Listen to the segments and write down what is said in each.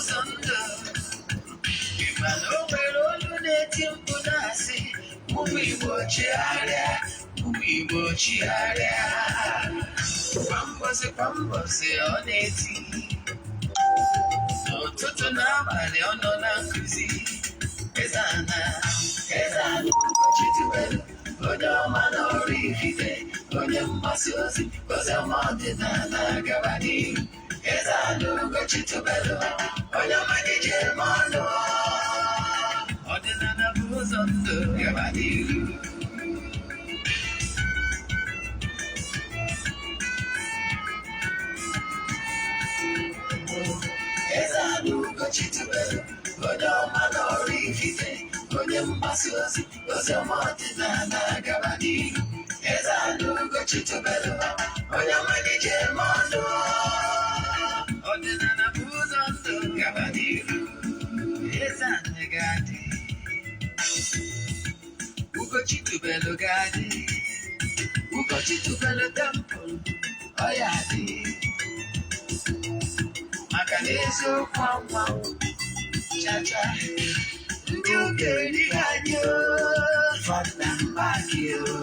ụzọ ndụ. Mana o nwere olu na-eti mkpu na-asị, ụmụ Igbo chigharịa, ụmụ Igbo chigharịa. Kwa mbọsị kwa mbọsị ọ na-eti, n'ụtụtụ n'abalị ọ nọ na nkụzi. Eze-Ana, Eze-Ana Ugochi tubelu, onye ọma na Oraifite, onye mgbasa ozi, ozi ọma ọdịnala gaba n'ihu. Eze-Ana Ugochi tubelu, onye ọma ji eme ọnụ. Ọdịnala bụ ụzọ ndụ gaba n'ihu. Eze-Ana Ugochi tubelu, onye ọma na Oraifite, onye mgbasa ozi, ozi ọma ọdịnala gaba n'ihu. Eze-Ana Ugochi tubelu, onye ọma ji eme ọnụ. Ọdịnala bụ ụzọ ndụ gaba n'ihu. Eze-Ana ga-adị, Ugochi tubelu ga-adị, Ugochi tubelu temple, ọ ya adị. Maka na eziokwu anwa chacha, ndị ụka erighị anyị o, front and back o.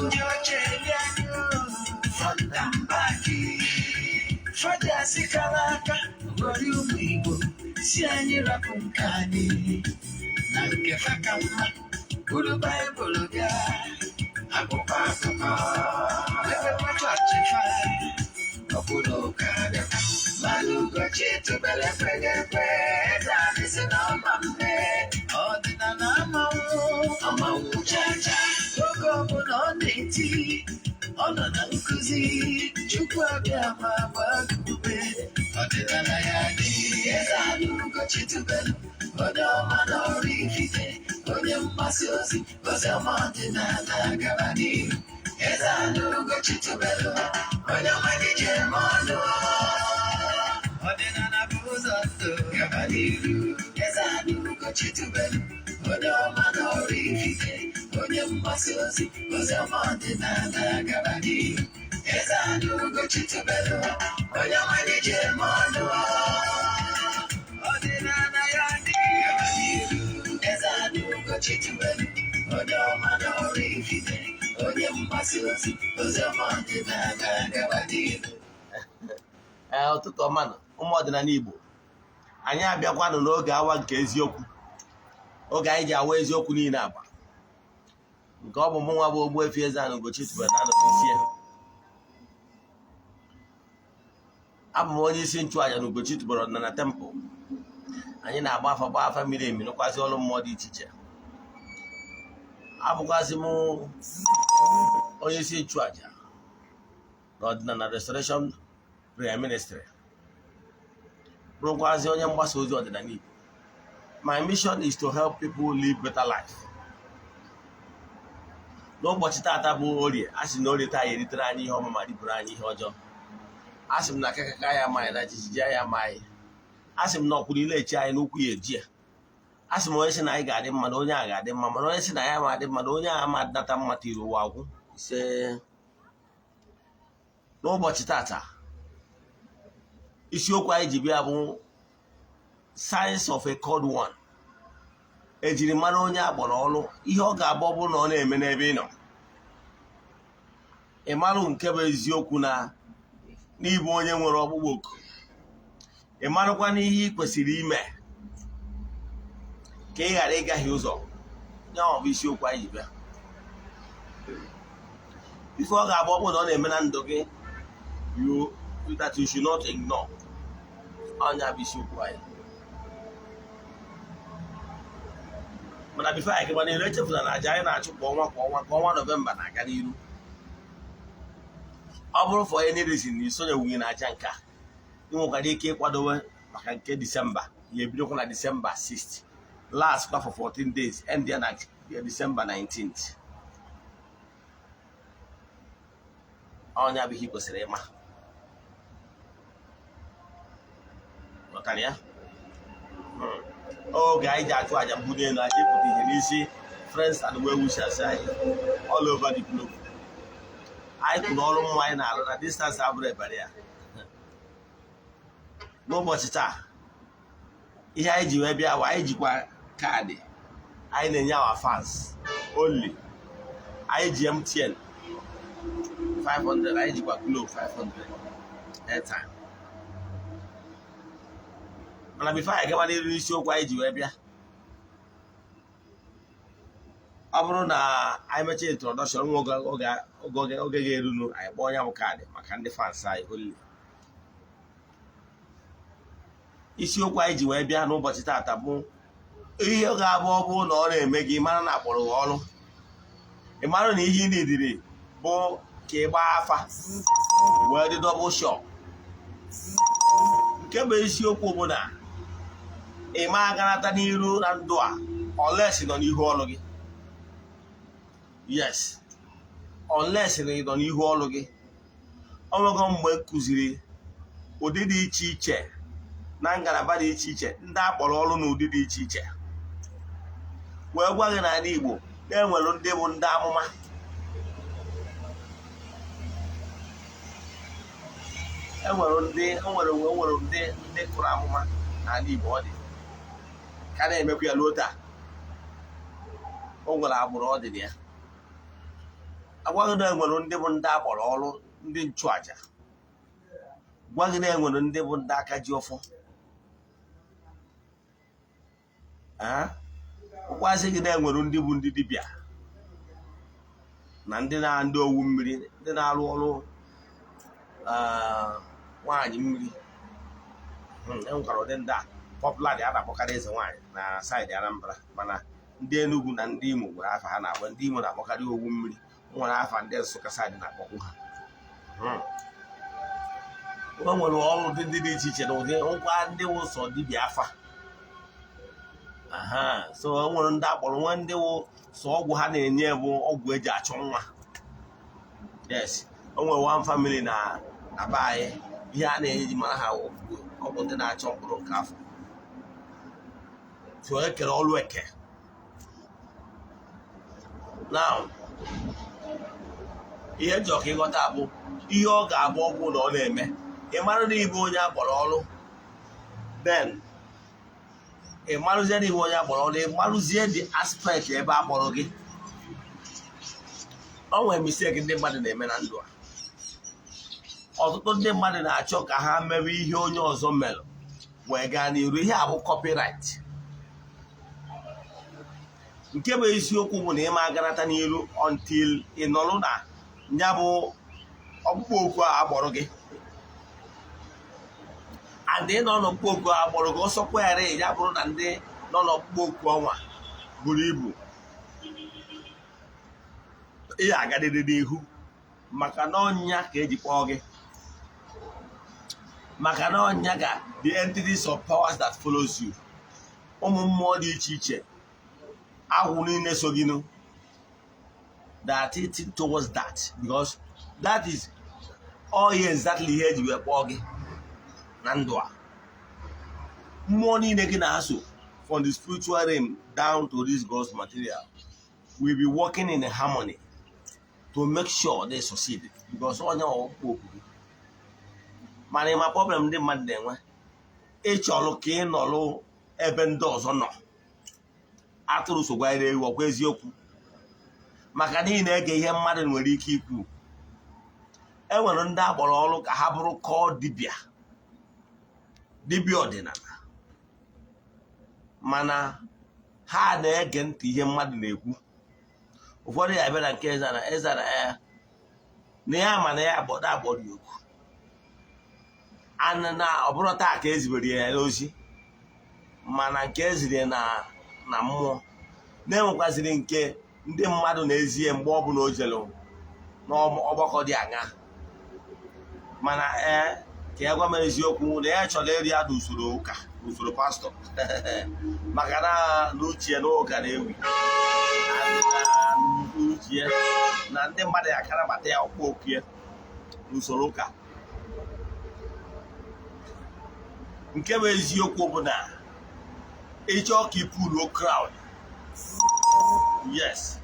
Ndị ọcha eri anyị o, front and back. Fada sikara aka ghọrọ ụmụ Igbo, si anyị rapụ nke anyị na nke fa ka mma. Buru Baịbụl gaa akwụkwọ akụkọ, ebekwa chọọchị fa, ọ bụrụ ụka bịakwa. Mana Ugochi tubelu ekweghị ekwe, eze anyị si na ọma mme. Ọdịnala amanwụ ọmanwụ chacha. Oge ọbụla ọ na-eti, ọ nọ na nkụzi, Chukwu abịa ma gbaa gị ume. Ọdịnala ya dị. Eze-Ana Ugochi tubelu, onye ọma na Oraifite, onye mgbasa ozi, ozi ọma ọdịnala gaba n'ihu. Eze-Ana Ugochi tubelu, onye ọma ji eme ọnụ. Ọdịnala bụ ụzọ ndụ gaba n'ihu. Eze-Ana Ugochi tubelu, onye ọma na Oraifite, onye mgbasa ozi, ozi ọma ọdịnala gaba n'ihu. Eze-Ana Ugochi tubelu, onye ọma ji eme ọnụ. Ọdịnala ya dị gaba n'ihu. Eze-Ana Ugochi tubelu, onye ọma na Oraifite, onye mgbasa ozi, ozi ọma ọdịnala gaba n'ihu. Ee, ụtụtụ ọma nụ, ụmụ ọdịnala Igbo. Anyị abịakwanụ n'oge awa nke eziokwu, oge anyị ji awa eziokwu niile agba nke ọ bụ mụ nwa bụ Ogbuefi Eze-Ana Ugochi tubelu na anọ n'isi ya. Abụ m onye isi nchụàjà na Ugochi tubelu ọdịnala temple. Anyị na-agba afa, gba afa miri emi, rụkwazị ọrụ mmụọ dị iche iche. Abụkwazị m onye isi nchụàjà na ọdịnala Restoration Prayer Ministry, bụrụkwazị onye mgbasa ozi ọdịnala Igbo. My mission is to help people live better life. N'ụbọchị taata bụ Orie, a sị na Orie taa ya eritere anyị ihe ọma ma ripụrụ anyị ihe ọjọọ. A sị m na akakaka ya amaghị na jijiji ya amaghị. A sị m na ọkwụrụ ile echi anyị n'ukwu ya eji ya. A sị m onye sị na anyị ga-adị mma na onye a ga-adị mma, mana onye sị na ya ma adị mma na onye a ma adịnata mma tiri ụwa agwụ ise. N'ụbọchị tata, isiokwu anyị ji bịa bụ signs of a called one, ejiri mara onye akpọrọ ọrụ, ihe ọ ga-abụ ọ bụrụ na ọ na-eme n'ebe ị nọ, ị marụ nke bụ eziokwu na n'ịbụ onye nwere ọkpụkpọ oku. Ị marụkwa n'ihe ị kwesịrị ime ka ị ghara ịgaghị ụzọ ya. Ọ bụ isiokwu anyị ji bịa. Ife ọ ga-abụ ọ bụrụ na ọ na-eme na ndụ gị, you that you should not ignore. Ọnya bụ isiokwu anyị. Mana before anyị gaba n'iru, echefuna na aja anyị na-achụ kwa ọnwa kwa ọnwa ka ọnwa Nọvemba na-aga n'iru. Ọ bụrụ for any reason na isonyewughị na aja nke a, ị nwekwara ike ịkwadowe maka nke Disemba ya. Ebidokwa na Disemba 6, last kwa for 14 days, end ya na Disemba 19th. Ọnya bụ ihe ị kwesịrị ịma. Ghọtara ya? Oge anyị ji achụ aja mbuli elu, aja ịpụta ihe n'isi friends and well wishers anyị all over the globe. Anyị kwuru ọrụ mmụọ anyị na-arụ na distance abụrụ ebere ya. N'ụbọchị taa, Ihe anyị ji wee bịa bụ anyị jikwa kaadị anyị na-enye our fans only. Anyị ji MTN 500, anyị jikwa Glo 500 airtime. Mana before anyị gaba n'iru n'isiokwu anyị ji wee bịa, ọ bụrụ na anyị mechaa introduction nwa oge ga-erunu, anyị kpọọ ya bụ kaadị maka ndị fans anyị only. Isiokwu anyị ji wee bịa n'ụbọchị taata bụ ihe ga-abụ ọ bụrụ na ọ na-eme gị, mara na akpọrọ gị ọrụ, ị mara na ihe ị nidiri bụ ka ị gbaa afa wee dị double sure. Nke bụ isiokwu bụ na ị ma aganata n'iru na ndụ a unless nọ n'ihu ọrụ gị. Yes, unless na ị nọ n'ihu ọrụ gị. Ọ nwego mgbe kụziri ụdị dị iche iche na ngalaba dị iche iche, ndị akpọrọ ọrụ n'ụdị dị iche iche, wee gwa gị n'ala Igbo na-enwere ndị bụ ndị amụma, enwere ndị kụrụ amụma n'ala Igbo. Ọ dị ka na-emekwa ya ruo taa. O nwere agbụrụ ọ dị na ya. Agwaghị na enwere ndị bụ ndị akpọrọ ọrụ, ndị nchụaja. Gwa gị na enwere ndị bụ ndị aka ji ọfọ. Ụkwazị gị na enwere ndị bụ ndị dibịa na ndị na ndị owu mmiri, ndị na-arụ ọrụ nwaanyị mmiri. Enwekwara ụdị ndị a popular dị a na-akpọkarị eze nwaanyị na side Anambra, mana ndị Enugu na ndị Imo nwere afa ha na-akpọ. Ndị Imo na-akpọkarị owu mmiri, nwere afa ndị Nsụka side na-akpọkwu ha. O nwere ọrụ ndị dị iche iche na ụdị ngwa ndị wụ sọ dibịa afa. So o nwere ndị akpọrọ nwe ndị wụ sọ ọgwụ ha na-enye bụ ọgwụ eji achọ nwa. Yes, o nwere one family na be anyị, ihe a na-enye ji mara ha ọgwụ ndị na-achọ mkpụrụ nke afọ. So ekere ọrụ eke. Now, ihe njọ ka ịghọta bụ ihe ọ ga-abụ ọgwụ na ọ na-eme, ị mara na ịbụ onye akpọrọ ọrụ. Then ị marụzie na ịbụ onye akpọrọ ọrụ, ị marụzie the aspect ebe akpọrọ gị. O nwere mistake ndị mmadụ na-eme na ndụ a. Ọtụtụ ndị mmadụ na-achọ ka ha mewe ihe onye ọzọ mere wee gaa n'iru. Ihe a bụ copyright. Nke bụ isiokwu bụ na ịma aganata n'iru until ị nọrọ na ya bụ ọkpụkpọ oku a akpọrọ gị. And ị nọ n'ọkpụkpọ oku a akpọrọ gị, ọsọ kwere ya bụrụ na ndị nọ n'ọkpụkpọ oku ọnwa buru ibu, ị agadịrị n'ihu, maka na ọnya ka eji kpọọ gị, maka na ọnya ga the entities of powers that follows you, ụmụ mmụọ dị iche iche, agwụ niile so gị nụ, that it towards that, because that is all exactly ihe eji wee kpọọ gị na ndụ a. Mmụọ niile gị na-aso from the spiritual realm down to this gross material will be working in harmony to make sure they succeed, because onye ọkpụkpọ oku gị. Mana ịma problem ndị mmadụ na-enwe, ịchọrọ ka ị nọrọ ebe ndị ọzọ nọ, atụrụ sogwara ewu. Ọkwa eziokwu, maka na ị na-ege ihe mmadụ nwere ike ikwu. E nwere ndị akpọrọ ọrụ ka ha bụrụ kọọ dibịa, dibịa ọdịnala, mana ha na-ege ntị ihe mmadụ na-ekwu. Ụfọdụ ya bịa na nke eze na eze na ya na ya, ma na ya agbọdọ agbọrọ ya okwu anụ na ọ bụrụ taa ka ezibere ya n'ozi, mana nke eziri na na mmụọ na-enwekwaziri nke ndị mmadụ na-ezie mgbe ọbụla o jere n'ọgbakọ dị aṅa. Mana ee, ka ya gwa m eziokwu na ya chọrọ ịrị ya n'usoro ụka, usoro pastọ, maka na n'uche na ụka na-ewi n'uche na ndị mmadụ ya akarabata ya ọkpụ oku ya n'usoro ụka. Nke bụ eziokwu bụ na ịchọ ka ị puluo crowd, yes,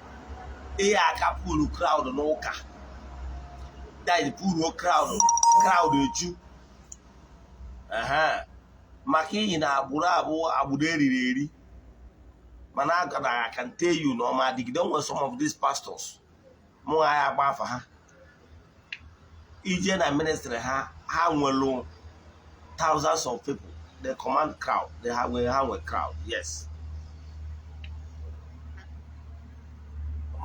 ihe aka pulu crowd n'ụka, that is puluo crowd, crowd eju. Maka ihi na agbụrụ abụọ agbụrụ eriri eri, mana agara I can tell you na ọma adịgide. Nwere some of these pastors mụ ha ya agba afa ha, ije na ministry ha, ha nwere thousands of people. They command crowd. They have, ha nwere crowd, yes,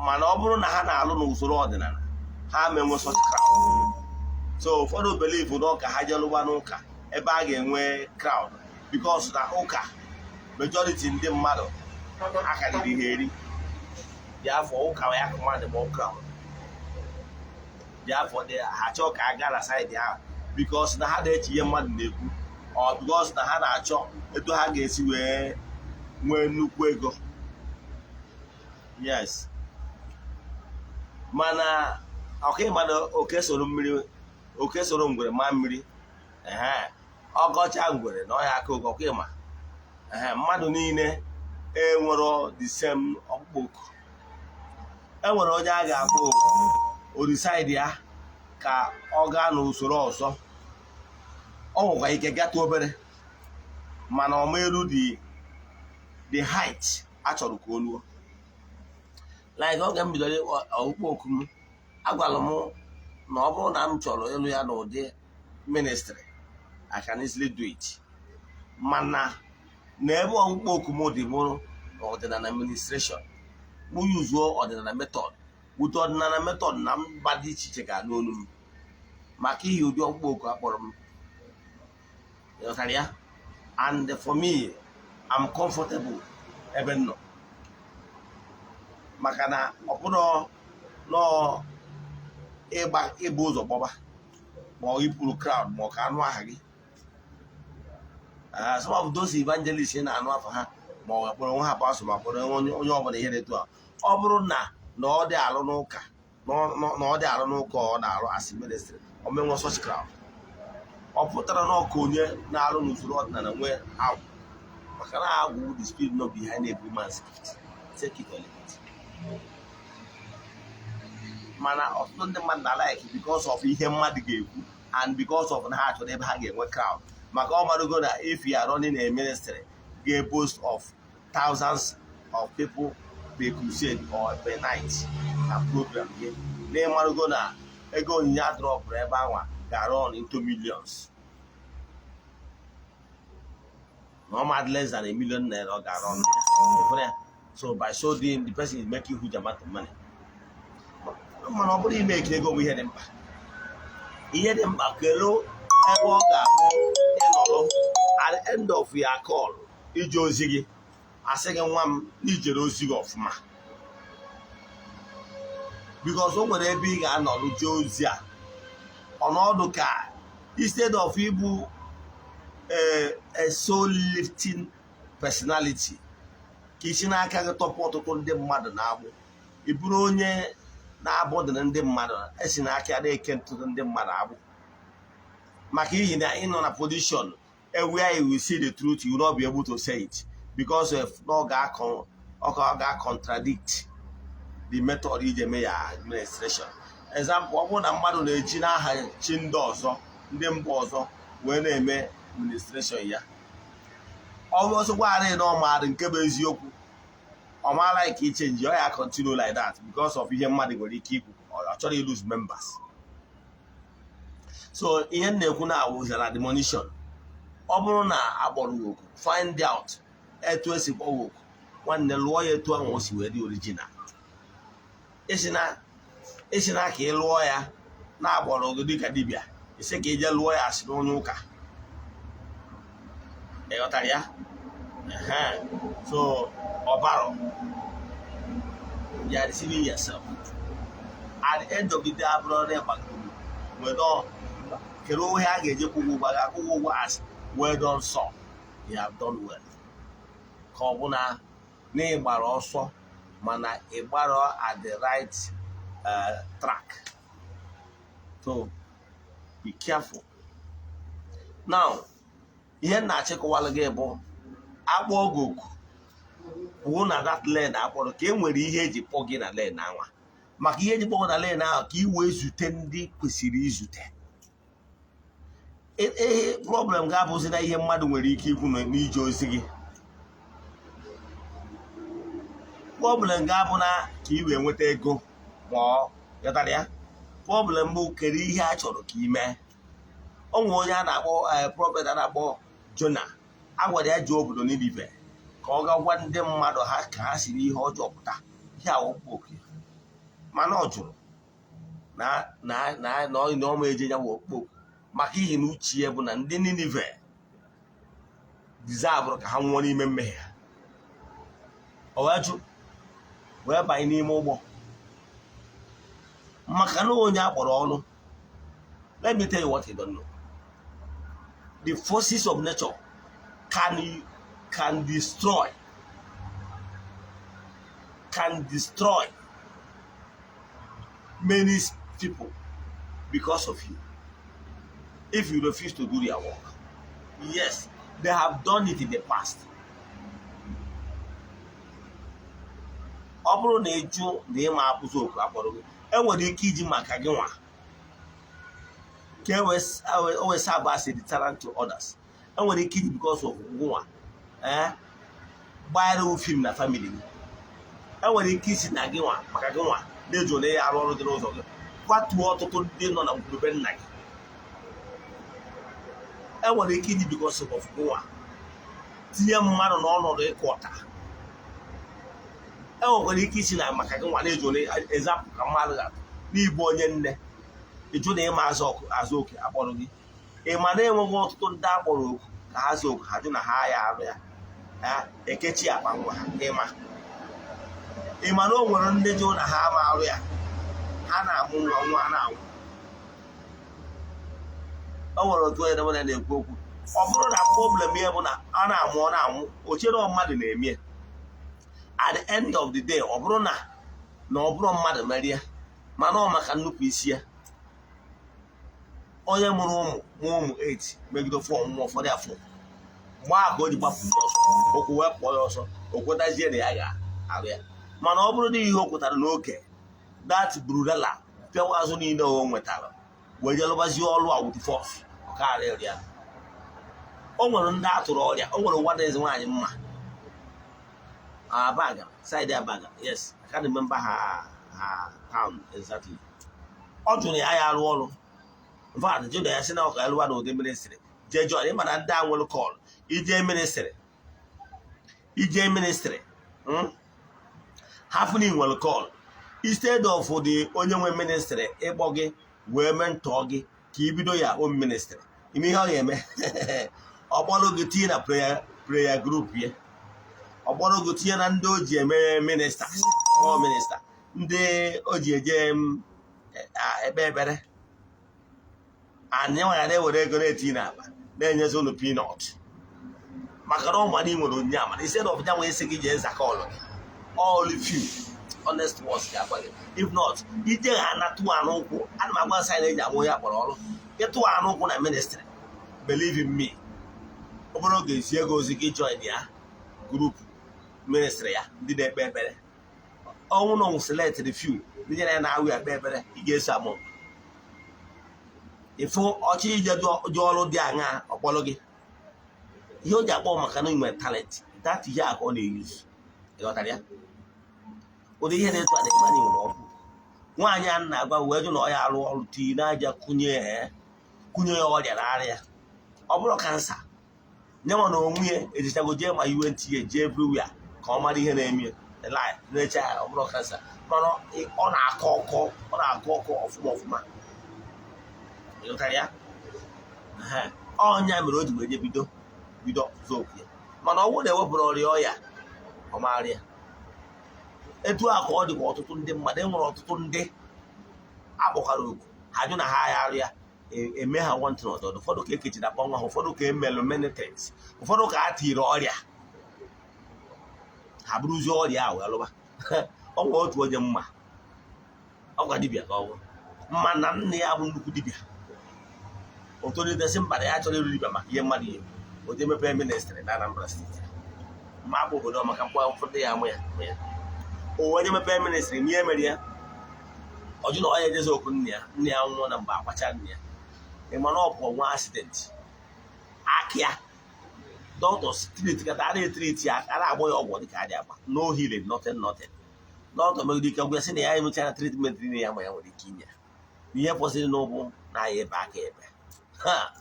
mana ọ bụrụ na ha na-alụ n'usoro ọdịnala, ha menwe such crowd. So ụfọdụ believe na ụka ha jelụwa n'ụka ebe a ga-enwe crowd, because na ụka majority ndị mmadụ akarịrị ha eri. Therefore ụka ya command more crowd. Therefore ha chọọ ka a gaa na side ahụ, because na ha na-eche ihe mmadụ na-ekwu, or because na ha na-achọ etu ha ga-esi wee nwee nnukwu ego. Yes, mana ọka ịmana oke soro mmiri, oke soro ngwere maa mmiri, ehe, ọgọcha ngwere na ọya aka oge. Ọka ịma, ehe, mmadụ niile enwero the same ọkpụkpọ oku. Enwere onye a ga-akpọ oku, o decide ya ka ọ gaa n'usoro ọzọ. Ọ nwekwa ike gata obere, mana ọ ma eru the height a chọrọ ka o luo. Like oge m bidoro ọkpụkpọ oku m, agwara m na ọ bụrụ na m chọrọ ịlụ ya n'ụdị ministry, I can easily do it, mana na ebe ọkpụkpọ oku m dị bụrụ ọdịnala administration, mụ yuzuo ọdịnala method. Wute ọdịnala method na mba dị iche iche ga-anụ olu m, maka ihe ụdị ọkpụkpọ oku akpọrọ m. Ịghọtara ya? And for me, I'm comfortable ebe m nọ, maka na ọ bụrụ nọọ ịgba ịbụ ụzọ gbọba ma ọ iburu crowd ma ọ ka anụ aha gị. Some of those evangelists ị na-anụ afọ ha, ma ọ kpọrọ onwe ha pastor, ma kpọrọ onye onye ọbụla ihe dị etu a, ọ bụrụ na ọ dị alụ n'ụka, na ọ dị alụ n'ụka, ọ na-arụ as ministry, o menwe such crowd. Ọ pụtara na ọka onye na-arụ n'usoro ọdịnala nwee agwụ, maka na agwụ, the spirit nọ behind every man's gift, take it or leave it. Mana ọtụtụ ndị mmadụ na like because of ihe mmadụ ga-ekwu and because of na ha chọrọ ebe ha ga-enwe crowd, maka ọ marugo na if you are running a ministry ga-boast of thousands of people per crusade or per night na program gị, na ịmarugo na ego onyinye a dropụrụ ebe anwa ga-run into millions, na ọ ma less than ₦1 million ọ ga-run ya. So by so doing, the person is making huge amount of money. Mana ọ bụrụ ime eke ego bụ ihe dị mkpa. Ihe dị mkpa, kelee ebe ọ ga-abụ ịnọrọ at the end of your call, ije ozi gị, asị gị, "Nwa m, n'ijere ozi gị ọfụma," because o nwere ebe ị ga-anọrụ jee ozi a, ọnọdụ ka instead of ịbụ a soul lifting personality ka isi n'aka gị tọpụ ọtụtụ ndị mmadụ na-agbụ, ị bụrụ onye na-abụdịrị ndị mmadụ, esi n'aka ya na-eke ntụtụ ndị mmadụ agbụ, maka ihi na ị nọ na position where you will see the truth, you will not be able to say it because of na ọ ga-contradict the method iji eme ya administration. Example, ọ bụrụ na mmadụ na-eji n'aha chi ndị ọzọ, ndị mba ọzọ, wee na-eme administration ya, ọ bụ ọsọkwarị na ọ maara nke bụ eziokwu, ọ maara ka ichange, ọ ya continue like that because of ihe mmadụ nwere ike ikwu. Ọ chọrọ lose members. So ihe m na-ekwu na awụzara admonition, ọ bụrụ na akpọrọ gị oku, find out etu esi kpọ gị oku. Nwanne, lụọ ya etu ahụ o si wee dị original. Isi na ka ị lụọ ya na-agbọrọ gị dịka dibịa, isi ka ije lụọ ya asị n'onye ụka. Ị ghọtara ya? Ehe. So ọbarọ, you are deceiving yourself. At the end of the day, abụrụ na ịgbagoro wedo kedu ihe a ga-eji kwụ ụgwọ, ga-akwụ ụgwọ as "Well done, son, you have done well," ka ọ bụ na ị gbara ọsọ mana ị gbara at the right track. So be careful. Now, ihe m na-achịkọwalụ gị bụ, akpọ gị oku, kwuo na that lane akpọrọ ka e nwere ihe eji kpọ gị na lane anwa, maka ihe eji kpọ gị na lane ahụ, ka ị wee zute ndị kwesịrị izute. Ee, problem ga-abụzi na ihe mmadụ nwere ike ikwu n'ije ozi gị. Problem ga-abụ na ka ị wee nweta ego ma ọ ghọtara ya. Problem bụ kedu ihe a chọrọ ka ị mee. O nwere onye a na-akpọ prophet a na-akpọ Jona. A gwara ya jee obodo Ninive ka ọ ga gwa ndị mmadụ ha ka ha si n'ihe ọjọọ pụta. Ihe a okwu oke, mana ọ jụrụ na na na na ọ na ọma eje ya bụ okpoko, maka ihi na uche ya bụ na ndị Ninive deserve ka ha nwụọ n'ime mmehie ha. O wee jụ, wee banye n'ime ụgbọ, maka na onye a kpọrọ ọrụ. Let me tell you what you don't know: the forces of nature can destroy many people because of you if you refuse to do their work. Yes, they have done it in the past. Ọ bụrụ na ị jụ na ịma akpụzi oku akpọrọ gị, enwere ike iji maka gị nwa ka o wee serve as a deterrent to others. Enwere ike iji because of gị nwa gbara film na family gị. Enwere ike isi na gị nwa, maka gị nwa na-eji ole ya arụ ọrụ dị n'ụzọ gị, kwatuo ọtụtụ ndị nọ na ngwurube nna gị. Enwere ike iji because of gị nwa tinye mmadụ n'ọnọdụ ịkụ ọta. Enwekwara ike isi na maka gị nwa na-eji ole ezapụ ka mmadụ ga-atụ n'ịbụ onye nne, ịjụ na ịma azụ azụ oke akpọrọ gị. Ị ma na enweghị ọtụtụ ndị akpọrọ oku ka ha zaa oku, ha jụ na ha ya arụ ya, ha ekechi akpa nwa ha. Ịma na o nwere ndị jụ na ha ama arụ ya, ha na-amụ nwa, nwa na-anwụ. O nwere otu onye na na-ekwu okwu, ọ bụrụ na problem ya bụ na a na-amụ, ọ na-anwụ, o chere mmadụ na-eme. At the end of the day, ọ bụrụ na ọ bụrụ mmadụ merie, mana ọ maka nnupụ isi ya. Onye mụrụ ụmụ, mụọ ụmụ 8, megide fọ ọmụmụ ụfọdụ afọ mgbe a ka o ji gbapụ ya ọsọ, okwu wee pụọ ya ọsọ, o kwetazie na ya ga-arụ ya. Mana ọ bụrụ na ihe o kwetara n'oge that brudala pịawa azụ niile o nwetara wee jee lụbazie ọrụ a with force, ọ karịrị ya. O nwere ndị atụrụ ọrịa. O nwere nwa eze nwaanyị mma Abaga side, Abaga, yes, I can't remember her town exactly. Ọ jụrụ ya ya arụ ọrụ. In fact, jụ na ya sị na ọka alụwa na ụdị ministry jee join. Ịma na ndị a nwere call ije ministry, ije ministry hafụ na nwere call, instead of the onye nwe ministry ịkpọ gị wee mentor gị ka i bido ya own ministry, ime ihe ọ ga-eme, ọ kpọrọ gị tinye na prayer group ya, ọ kpọrọ gị tinye na ndị o ji eme minister, ọ minister ndị o ji eje ekpe ekpere. Anyị nwa ya na-ewere ego na-etinye n'akpa, na-enyezi unu peanut, maka na ụmụ anyị nwere onyinye amara. Instead of ya nwee sị gị jee zaka ọlụ gị, all few honest ones ga-agwa gị. If not, ije ha na tụọ anụ ụkwụ. Ana m agwa nsị na eji amụ ya kpọrọ ọrụ ịtụ anụ ụkwụ na ministry. Believe in me, obere oge ezi ego ozi gị join ya group ministry ya, ndị na-ekpe ekpere ọnwụ na select the few ndị nyere ya na-awụ ya ekpe ekpere, ị ga-eso amụ ịfụ ọchị ije jụọ ọrụ dị aṅaa ọkpọrọ gị. Ihe o ji akpọ maka na nwere talent, that ihe a ka ọ na-eyuzu. Ịghọtara ya? Ụdị ihe na-etu a na-eme. Anyị nwere ọgwụ. Nwaanyị a na-agwa wee jụ na ọ ya arụ ọrụ, tii n'aja, kụnye ya ọrịa n'ara ya. Ọ bụrụ cancer nye nwa na onwe ya ejichago jee ma UNTH, jee everywhere ka ọ mara ihe na-eme na-eche ya. Ọ bụrụ cancer, mana ọ na-akọ ọkọ, ọ na-akọ ọkọ ọfụma ọfụma. Ịghọtara ya? Ọnya mere o ji wee je bido zokwu ya. Mana ọ bụrụ na ewepụrụ ọrịa ọya, ọ maara ya. Etu a ka ọ dịkwa ọtụtụ ndị mmadụ. E nwere ọtụtụ ndị akpọkwara oku, ha jụ na ha ya arụ ya, eme ha one thing or the other. Ụfọdụ ka ekechiri akpọ nwa ha, ụfọdụ ka emelụ many things, ụfọdụ ka a tiri ọrịa, ha bụrụzie ọrịa ahụ wee lụba. Ọ nwere otu onye mma, ọgwa dibịa ka ọ bụ mma na nne ya bụ nnukwu dibịa. O tolitesi mba na ya chọrọ ịrụ dibịa maka ihe mmadụ ihe o jee mepee ministry na Anambra State, ma akpọ obodo maka mkpọ ụfọdụ ya amụ ya amụ ya. O wee mepee ministry. N'ihe mere ya, ọ jụ na ọ ya ejezi okwu nne ya. Nne ya nwụọ na mgbe akwacha nne ya. Ị ma na ọ pụọ nwa accident aka ya, doctors treat kata a na-etreat ya, a na-agba ya ọgwụ dịka adị agba, no healing, nothing, nothing. Dọkịta megide ike gwụ ya, sị na ya emechara treatment niile ya ma ya nwere ike inye ya ihe kwụsịrị n'ụkwụ na ya ebe aka ebe ha.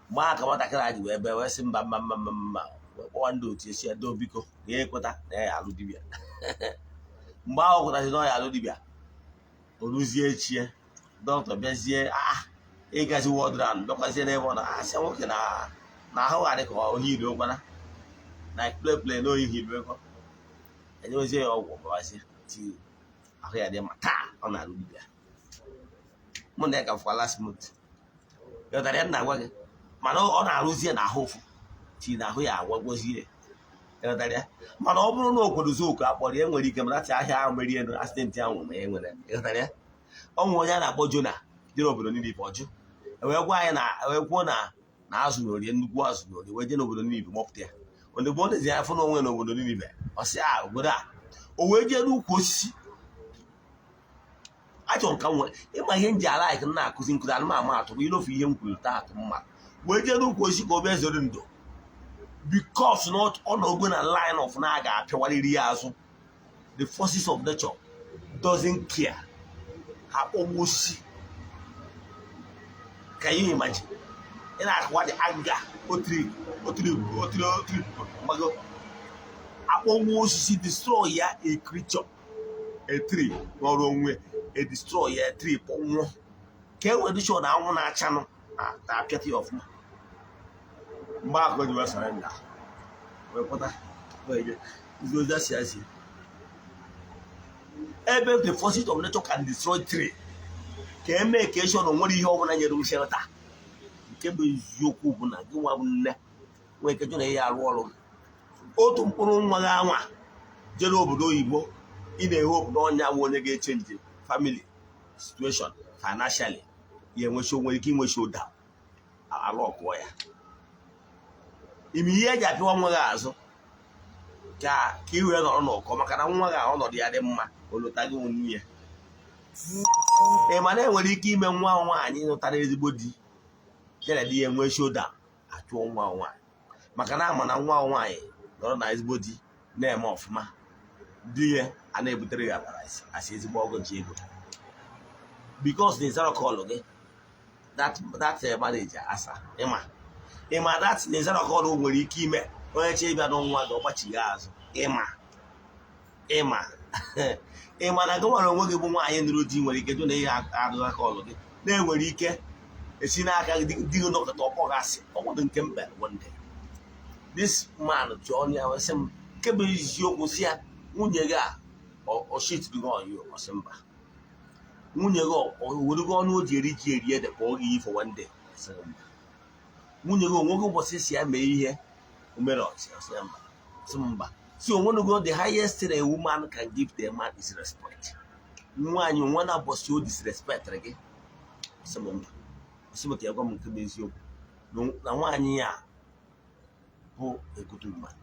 Mgbe aka nwatakịrị a ji wee bee, wee sị mba, mba, mba, mba, mba, wee kpọwa ndị otu esi ya doo, biko, na ya ekweta na ya alụ dibịa. Mgbe ahụ kwetazi na ọ ya alụ dibịa, o ruzie echie, dọkịta bịazie ịgazi ward round, bịakwazie n'ebe ọ na-asị nwoke na ahụ adị ka ohi iri ụkwana na play play na ohi iri ụkwa, enyewezie ya ọgwụ, gbawazie ti ahụ ya dị mma. Taa ọ na-alụ dibịa. Mụ na ya ka fụkwa last month. Ghọtara ya na-agwa gị, mana ọ na-arụzie na ahụ ụfụ ti na ahụ ya agwagwozie. Ghọtara ya? Mana ọ bụrụ na okwodozi oku akpọrọ ya, nwere ike mana ahịa ahụ merie elu accident ahụ ma e nwere. Ghọtara ya? Ọ nwere onye a na-akpọ Jona jere obodo Ninive, ọjụ wee gwa anyị na wee kwuo na azụ na orie, nnukwu azụ na orie, wee jee n'obodo Ninive mọpụta ya. Ozugbo ọ na-ezi ya fụ na onwe n'obodo Ninive, ọ sị a obodo a, o wee jee n'ukwu osisi. Achọrọ m ka m nwee ịma ihe m ji ala ike na-akụzi nkụzi anụmanụ atụ bụ ilofu ihe m kwuru taa atụ mma, wee jee n'ukwu osisi ka o bịa zoro ndo, because na ọ nọgo na line of na a ga-apịawarịrị ya azụ. The forces of nature doesn't care. Ha kpọgbuo osisi. Can you imagine? Ị na-akụwa the anger otiri otiri otiri otiri mmago akpọnwụ osisi, destroy ya, a creature, a tree n'ọrụ onwe a, destroy ya, a tree kpọnwụọ, ka e wee dịchọ na anwụ na-achanụ na-apịata ya ọfụma. Mgbe ahụ ji wee surrender, wee pụta, wee jee ozi asi asi ebe the forces of nature can destroy tree, ka eme ka eshọ na onwere ihe ọbụla nyere m shelter. Nke bụ eziokwu bụ na gị nwa bụ nne nwee ike jụ na ihe arụ ọrụ gị, otu mkpụrụ nwa gị anwa jere obodo oyibo, ị na-ehe obodo ọnya bụ onye ga-echange family situation financially, ya enwechi onwere ike inwe showdown alụ ọkụọ ya ime ihe eji apịwa nwa gị azụ ka ị wee nọrọ n'ụkọ, maka na nwa gị ahụ ọnọdụ ya dị mma, olota gị nwunye ya. Ị ma na enwere ike ime nwa nwaanyị nụtara ezigbo di, ya na di ya enwee showdown, achụọ nwa nwaanyị, maka na ama na nwa nwaanyị nọrọ na ezigbo di na-eme ọfụma, di ya a na-ebutere ya akpara asị ezigbo ọgụ ji ego, because na ịzara call gị, that marriage asa. Ịma that na ịzara call nwere ike ime onye che ịbịa n'nwa gị ọgbachighi azụ. Ịma na gị nwere onwe gị bụ nwaanyị nụrụ di nwere ike jụ na ihe arụza call gị, na-enwere ike esi n'aka gị di gị nọkọta ọkpọ gị asị ọnọdụ nke mbe. One day this man jụọ ọnụ ya wee sị m nke bụ eziokwu, si ya nwunye gị a ọ cheat gị on you? Ọ sị mba. Nwunye gị o werego ọnụ o ji eri ji eri ede kpọọ gị ifo one day? Ọ sị mba. Nwunye gị onweghị ụbọchị si ya mee ihe o mere? Ọchị, ọ sị ya mba. Sị m mba, si onwenugo the highest thing a woman can give to a man is respect. Nwaanyị onwe na ụbọchị o disrespect gị? Ọ sị m mba. Ọ sị m ka ya gwa m nke bụ eziokwu na nwaanyị ya bụ a good woman,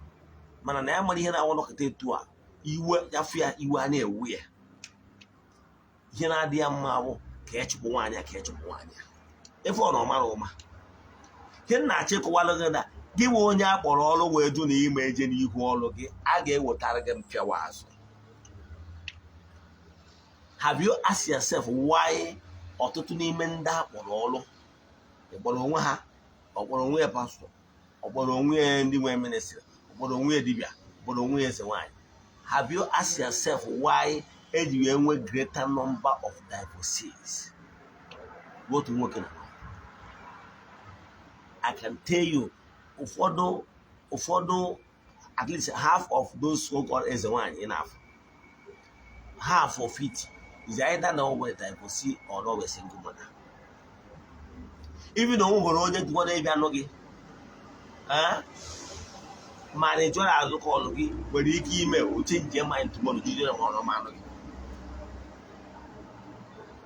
mana na ya mara ihe na-awụ nọkọta etu a, iwe ya fụ ya, iwe a na-ewu ya, ihe na-adị ya mma bụ ka e chụpụ nwaanyị a, ka e chụpụ nwaanyị a ife ọ na ọmara ụma. Ihe m na-achọ ịkọwalụ gị na gị nwe onye a kpọrọ ọrụ wee jụ na ime eje n'ihu ọrụ gị, a ga-ewetara gị mpịawa azụ. Have you asked yourself why ọtụtụ n'ime ndị a kpọrọ ọrụ, ịkpọrọ onwe ha, ọ kpọrọ onwe ya pastọ, ọ kpọrọ onwe ya ndị nwe ministry, ọ kpọrọ onwe ya dibịa, ọ kpọrọ onwe ya eze nwaanyị? Have you asked yourself why eji wee nwee greater number of divorces, otu nwoke na nwaanyị? I can tell you, ụfọdụ, at least half of those so-called eze nwaanyị ị na-afụ, half of it is either na o nwere divorcee or na o nwere single mother. Even o nwere onye jikwana ịbịa nụ gị, mana ị chọrọ azụ call gị, nwere ike ime o change mind tomorrow, jide ọrụ manụ gị.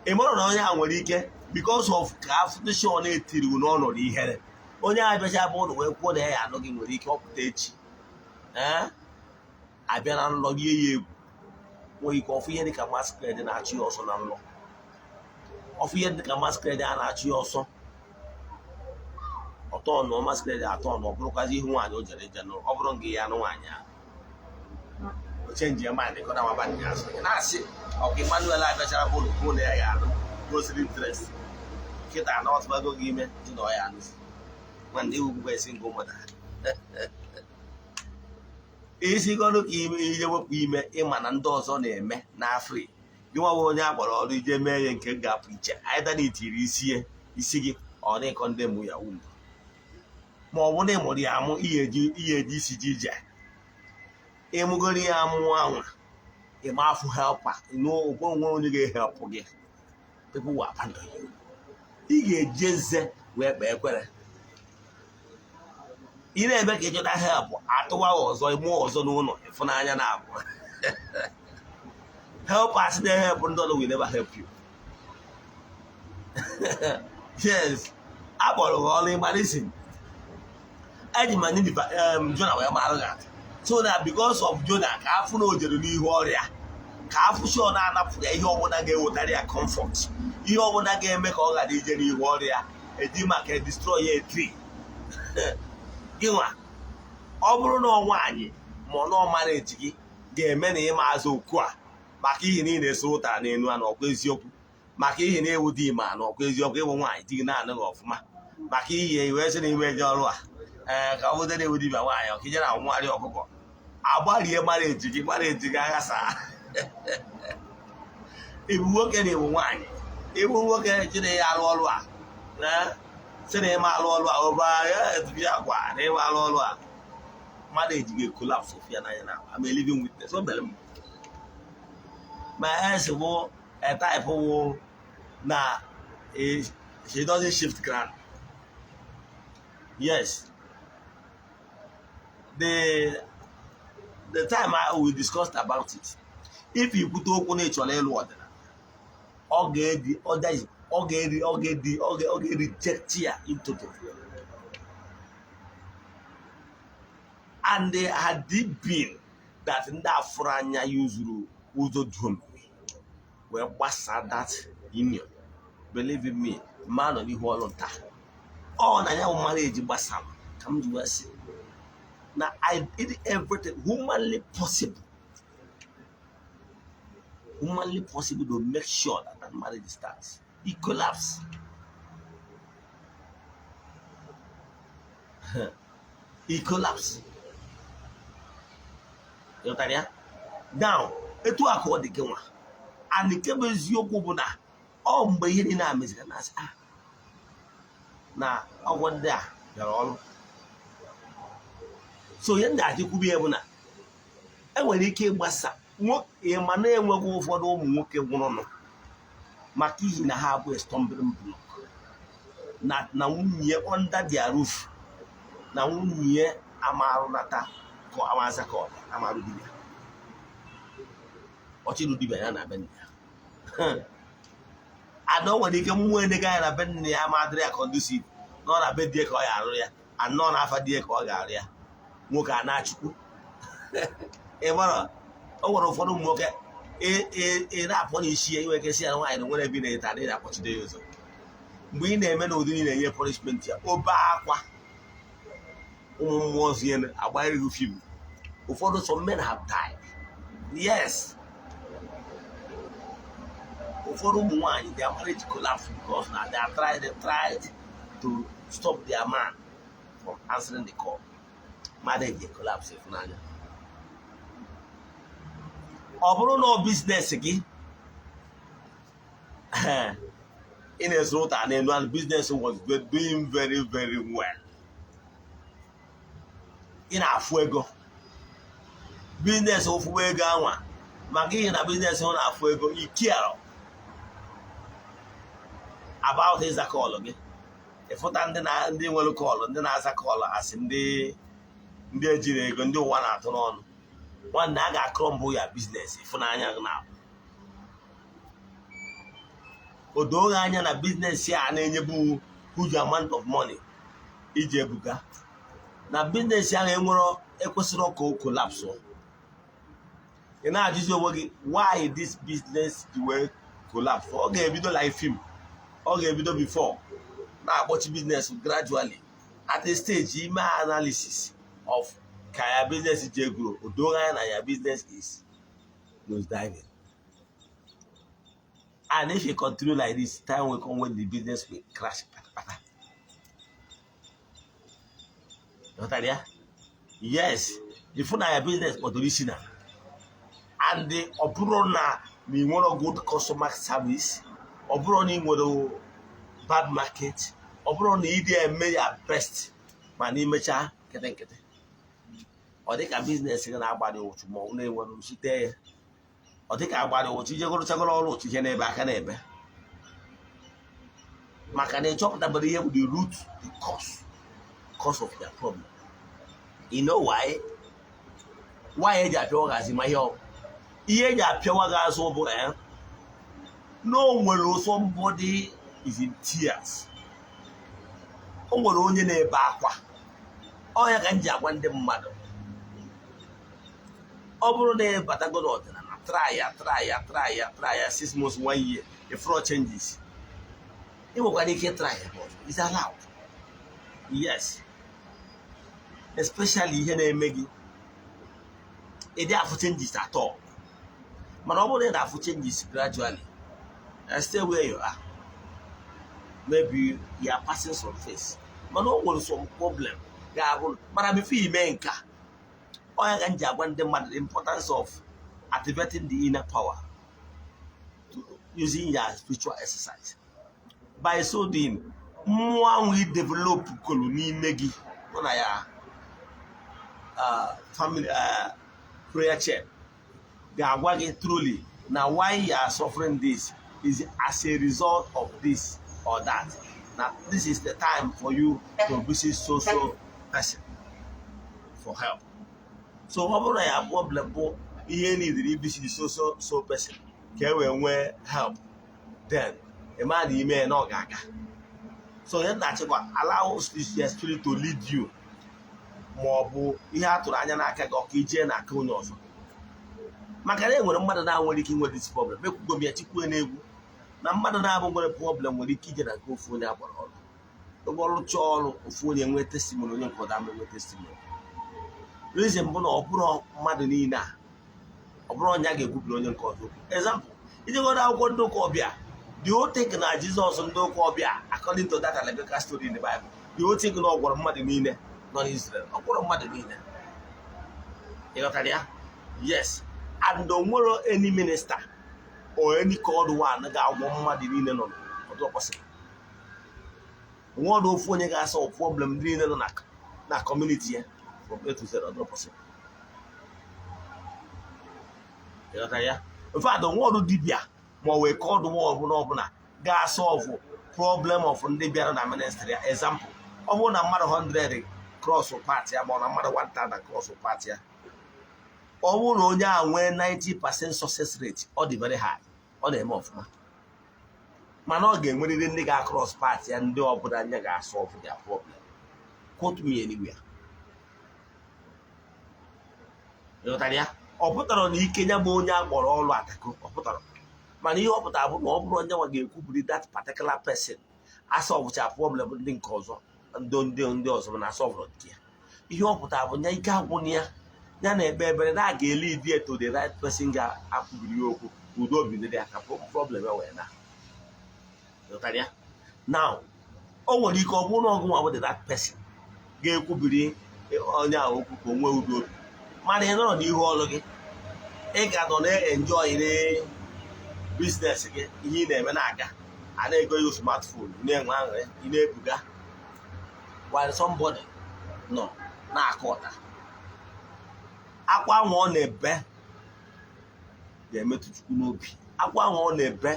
Ị mara na onye a nwere ike because of ka afụtashọn na-etiri n'ọnọdụ ihere, onye a bịacha bụ ụlọ wee kwuo na ya anụ gị, nwere ike ọpụta echi abịa na nlọ rie ya egwu. Nwere ike ọfụ ihe dịka masquerade na-achụ ya ọsọ na nlọ, ọfụ ihe dịka masquerade a na-achụ ya ọsọ. Ọtọ nọ masquerade atọ nọ, ọ bụrụkwazi ihu nwaanyị o jere ije nụ. Ọ bụrụ nga ya anụ nwaanyị ahụ, o change mind ka ọ na-amaba ndị azụ. Ị na-asị ọka Emmanuel abịachara bụrụ kwuo na ya ga-alụ, gosiri interest kịta na ọtụbago gị ime dị na ọ ya alụzi. Nwanne, iwu bụkwa single mother. Isigoro ka ime ije wepụ ime, ịma na ndị ọzọ na-eme n'Afrika. Gị nwa bụ onye akpọrọ ọrụ ije mee ya nke ga-apụ iche aịda na itiri isi ya isi gị, ọ na-ịkọ ndị mụ ya wumbu, ma ọ bụ na ịmụrụ ya amụ, ihe eji isi ji ije ịmụgoro ya amụ anwa, ịma afụ helper n'ụgwọ onwe onye ga-ehelpụ gị. People will abandon you. Ị ga-eji eze wee kpee ekwere. Ị na-eme ka ịchọta help, atụwa ọzọ, mụọ ọzọ n'ụlọ ịfụnanya na abụ helpers na-help ndị ọzọ will never help you. Yes, akpọrọ gị ọrụ ịmalịsị eji ma Ninive, Jona wee mara gị atụ, so that because of Jona ka afụ na o jere n'ihu ọrịa, ka afụ sure na-anapụ ya ihe ọbụla ga-ewetara ya comfort, ihe ọbụla ga-eme ka ọ ghara ije n'ihu ọrịa, eji maka destroy ya tree. Gị nwa, ọ bụrụ na ọ nwaanyị ma ọ na ọ mara eji gị ga-eme na ịma azụ okwu a, maka ihe na ị na-eso ụtara n'elu a na ọkwa eziokwu, maka ihe na-ewu di ma na ọkwa eziokwu, ịbụ nwaanyị di gị na-anụghị ọfụma, maka ihe iwe sị na ime eje ọrụ a, ee, ka ọ bụrụ na ewu dibịa nwaanyị ọka ije na nwari ọkụkọ agbarie mara eji gị aghasa. Ibu nwoke na ibu nwaanyị, ibu nwoke ji na ya arụ ọrụ a, sị na ịma arụ ọrụ a, ụba ya akwa na ịma arụ ọrụ a, mmadụ eji gị collapse ya n'anya. Na I'm a living witness. O mere m. My ex bụ a type wụ na she doesn't shift ground. Yes, the time we discussed about it, if you kwute okwu na ị chọrọ ịlụ ọdịnala, ọ ga-edi ọ ga-eri ọ ga-edi ọ ga-reject ya in total. And they had it been that ndị afụrụ anya yuzuru ụzọ dum wee gbasaa that union, believe in me, ma nọ n'ihu ọrụ nta ọ na ya bụ mara eji gbasara ka m ji wee sị na I did everything humanly possible to make sure that that marriage starts. It collapsed. It collapsed. Ịghọtara ya? Now, etu a ka ọ dị gị nwa. And nke bụ eziokwu bụ na ọ mgbe ihe niile a meziri na asị na ọgwụ ndị a bịara ọrụ. So ihe ndị achịkwube ya bụ na enwere ike ịgbasa ma na-enweghị ụfọdụ ụmụ nwoke nwụrụnụ maka ihi na ha abụ stumbling block na nwunye under their roof, na nwunye amarụnata ka amaza ka ọ amarụ dibịa ọchịrụ dibịa ya na be nne ya. Ada o nwere ike mmụọ enega ya na be nne ya ma adịrị ya conducive nọ na be die ka ọ ga-arụ ya, anọ n'afa die ka ọ ga-arụ ya. Nwoke a na-achụkwu ị mara o nwere ụfọdụ ụmụ nwoke ị na-apụ n'isi ya inwe ike si ya nwaanyị na nwere ebe ị na-eta na ị na-akpọchide ya ụzọ. Mgbe ị na-eme na ụdị niile enye punishment ya, obe akwa ụmụ mmụọ ozi ya agbanyere fim. Ụfọdụ, some men have died. Yes, ụfọdụ ụmụ nwaanyị, their marriage collapse because na they tried to stop their man from answering the call. Marriage collapse ịfụnanya. Ọ bụrụ na ọ business gị ị na-eso ụta n'elu and business was doing very very well, ị na-afụ ego, business ofuwe ego anwa, maka ihe na business ọ na-afụ ego, ikiarọ about ịza call gị, ịfụta ndị na ndị nwere call, ndị na-aza call asị ndị ejiri ego, ndị ụwa na-atụ n'ọnụ. Nwanne, a ga-akọrọ mbụ ya business ịfụnanya na o doo gị anya na business a na-enyebu huge amount of money iji ebuga na business ahụ enwere ekwesịrị ka o collapse. Ị na-ajụzi onwe gị, why this business ji wee collapse? Ọ ga-ebido like film, ọ ga-ebido before na-akpọchi business gradually. At a stage, ime analysis of ka ya business ji grow, o doo anya na ya business is nose diving, and if you continue like this, time will come when the business will crash patapata. Ghọtara ya? Yes, ifu na ya business kpọtụrụ isi na and ọ bụrụ na ị nwere good customer service, ọ bụrụ na ị nwere bad market, ọ bụrụ na ị dị eme ya best, mana imechaa nkịtị nkịtị, ọ dịka business gị na-agbara ụchụ ma ọ na-enwere site ya, ọ dịka agbara ụchụ ije gụrụchagoro ọrụ ụchụ ihe na-ebe aka na-ebe, maka na ịchọpụtabara ihe bụ the root, the cause of their problem. You know why eji apịawa gị azụ? Ma ihe eji apịawa gị azụ bụ na o nwere somebody is in tears, o nwere onye na-ebe akwa. Ọ ya ka m ji agwa ndị mmadụ, ọ bụrụ na ị batago n'ọdịnala, try ya, try ya, try ya, try ya 6 months, one year, ifro changes, ị nwekwara ike try ya, but it's allowed. Yes, especially ihe na-eme gị ị dị afụ changes at all. Mana ọ bụrụ na ị na-afụ changes gradually and stay where you are, maybe you are passing some phase, mana o nwere some problem ga-abụ. Mana before ime nke a, ọ ya ka m ji agwa ndị mmadụ the importance of activating the inner power using your spiritual exercise. By so doing, mmụọ ahụ i develop kolu n'ime gị nọ na ya family prayer chain ga-agwa gị truly na why you are suffering this is as a result of this or that, na this is the time for you to visit so so person for help. So ọ bụrụ na ya problem bụ ihe nidiri visit so so so person ka e wee nwee help, then ịma na ime na ọ ga-aga. So onye na-achịkwa, allow your spirit to lead you, ma ọ bụ ihe a tụrụ anya n'aka gị ọka ijee n'aka onye ọzọ, maka na e nwere mmadụ na-nwere ike inwe this problem. Ekwugo m ya chikwue n'egwu na mmadụ na-abụ nwere problem nwere ike ije na nke ofu onye agbara ọrụ ebe ọrụ chọọ ọrụ, ofu onye nwee testimony, onye nke ọzọ ama nwee testimony. Reason bụ na ọ bụrụ mmadụ niile a, ọ bụrụ onye a ga-ekwubiri onye nke ọzọ okwu. Example, ijegoro akwụkwọ ndị ụka ọbịa, the whole thing na Jizọs ndị ụka ọbịa, according to that allegorical story in the Bible, the whole thing na ọ gwọrọ mmadụ niile nọ n'Israel, ọ gwọrọ mmadụ niile. Ịghọtara ya? Yes, and o nwere any minister or any called one ga-agwọ mmadụ niile nọ n'ọdụ ọkwụsịrị nweọdụ ofu onye ga-asa problem ndị niile nọ na community ya from A to Z. Ọdụ possible. Ịghọtara ya? In fact, onwe dibịa ma ọ wee called one ọbụla ọbụla ga-asolve problem of ndị bịara na ministry ya. Example, ọ bụrụ na mmadụ 100 cross path ya, ma ọ na mmadụ 1000 cross path ya, ọ bụrụ na onye a nwee 90% success rate, ọ dị very high, ọ na-eme ọfụma, mana ọ ga-enwerịrị ndị ga-across path ya, ndị ọbụla anya ga-asolve their problem. Quote me anywhere. Ịghọtara ya? Ọ pụtara na ike ya bụ onye a kpọrọ ọrụ atako ọ pụtara, mana ihe ọ pụtara bụ na ọ bụrụ onye nwa ga-ekwubiri that particular person asolvecha problem ndị nke ọzọ, ndị ọzọ na asolverụ nke ya. Ihe ọ pụtara bụ nya ike agwụna ya, ya na-ekpe ekpere na a ga-elead ya to the right person ga-akwubiri ya okwu, udo obi dị ya, ka problem ya wee na. Ịghọtara ya? Now, o nwere ike ọ bụrụ na ọgụ nwa bụ the right person ga-ekwubiri onye ahụ okwu ka o nwee udo obi, mana ị nọrọ n'ihu ọrụ gị, ị ga nọ na-enjoy business gị, ihe ị na-eme na-aga, a na-ego ya smartphone, ị na-enwe aṅụrị, ị na-ebuga, while somebody nọ na-akụ ọta akwa ahụ ọ na-ebe ga-emetụ Chukwu n'obi. Akwa ahụ ọ na-ebe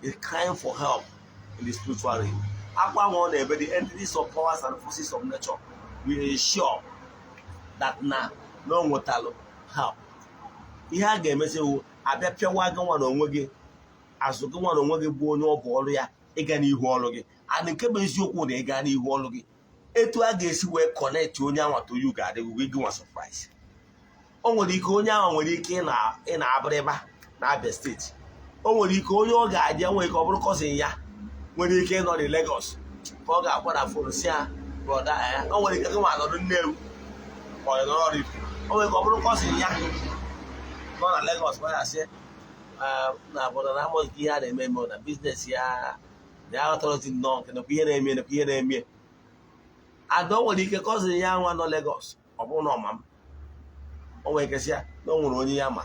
is crying for help in the spiritual realm. Akwa ahụ ọ na-ebe, the entities of powers and forces of nature will ensure that na o nwetalụ help. Ihe a ga-emezi wụ abịa pịawa gị nwa na onwe gị azụ, gị nwa na onwe gị bụ onye ọ bụ ọrụ ya ịga n'ihu ọrụ gị. And nke bụ eziokwu na ịga n'ihu ọrụ gị, etu a ga-esi wee connect onye anwa to you ga-adị gị nwa surprise. O nwere ike onye ahụ nwere ike ị na-abịrịba na Abia State, o nwere ike onye ọ ga-adị, nwere ike ọ bụrụ cousin ya, nwere ike ịnọ na Lagos, ka ọ ga-agwa na phone si ya. Brother, o nwere ike gị nwa nọdụ Nnewi ma ọ nọrọ Oraifite, o nwere ike ọ bụrụ cousin ya nọ na Lagos ma ya sị na brother na amaghị ihe a na-eme eme na business ya na ya ghọtarazi nnọọ nke nakwa ihe na-eme, nakwa ihe na-eme. Ada, o nwere ike cousin ya nwa nọ Lagos, ọ bụrụ na ọma m, o nwere ike sị ya na o nwere onye ya ma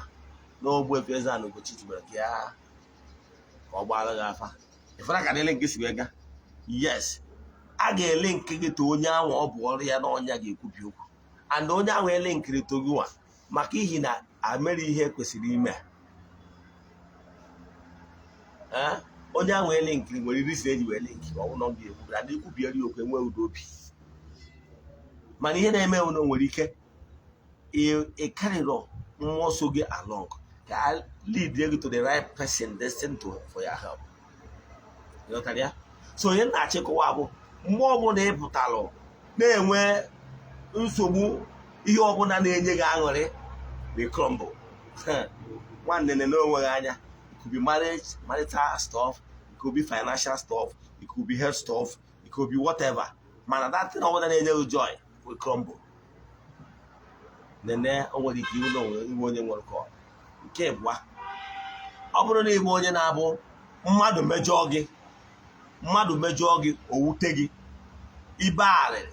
na Ogbuefi Eze-Ana Ugochi tubelu ka ya ka ọ gbaara gị afa. Ịfara ka niile nke si wee gaa. Yes, a ga-ele nke gị to onye ahụ ọ bụ ọrụ ya na ọnya ga-ekwubi okwu, and onye ahụ ele nkiri to gị nwa maka ihi na amere ihe kwesịrị ime. Ee, onye ahụ ele nkiri nwere iri si eji wee link ọ bụrụ na ọ ga-ekwu na ikwubieri okwu enwe udo obi. Mana ihe na-eme na nwere ike ị karịrọ mmụọ so gị along ka a lead gị to the right person destined to for your help. Ịghọtara ya? So onye na-achịkọwa bụ, mgbe ọbụla ị pụtalụ na-enwe nsogbu, ihe ọbụla na-enye gị aṅụrị will crumble. Nwanne, nene onwe gị anya. It could be marriage, marital stuff, it could be financial stuff, it could be health stuff, it could be whatever. Mana that thing ọbụla na-enye gị joy will crumble. Nene, o nwere ike iwu na onwe iwe onye nwere kọ. Nke abụọ, ọ bụrụ na ịbụ onye na-abụ mmadụ mejọọ gị, mmadụ mejọọ gị, o wute gị, ibe arịrị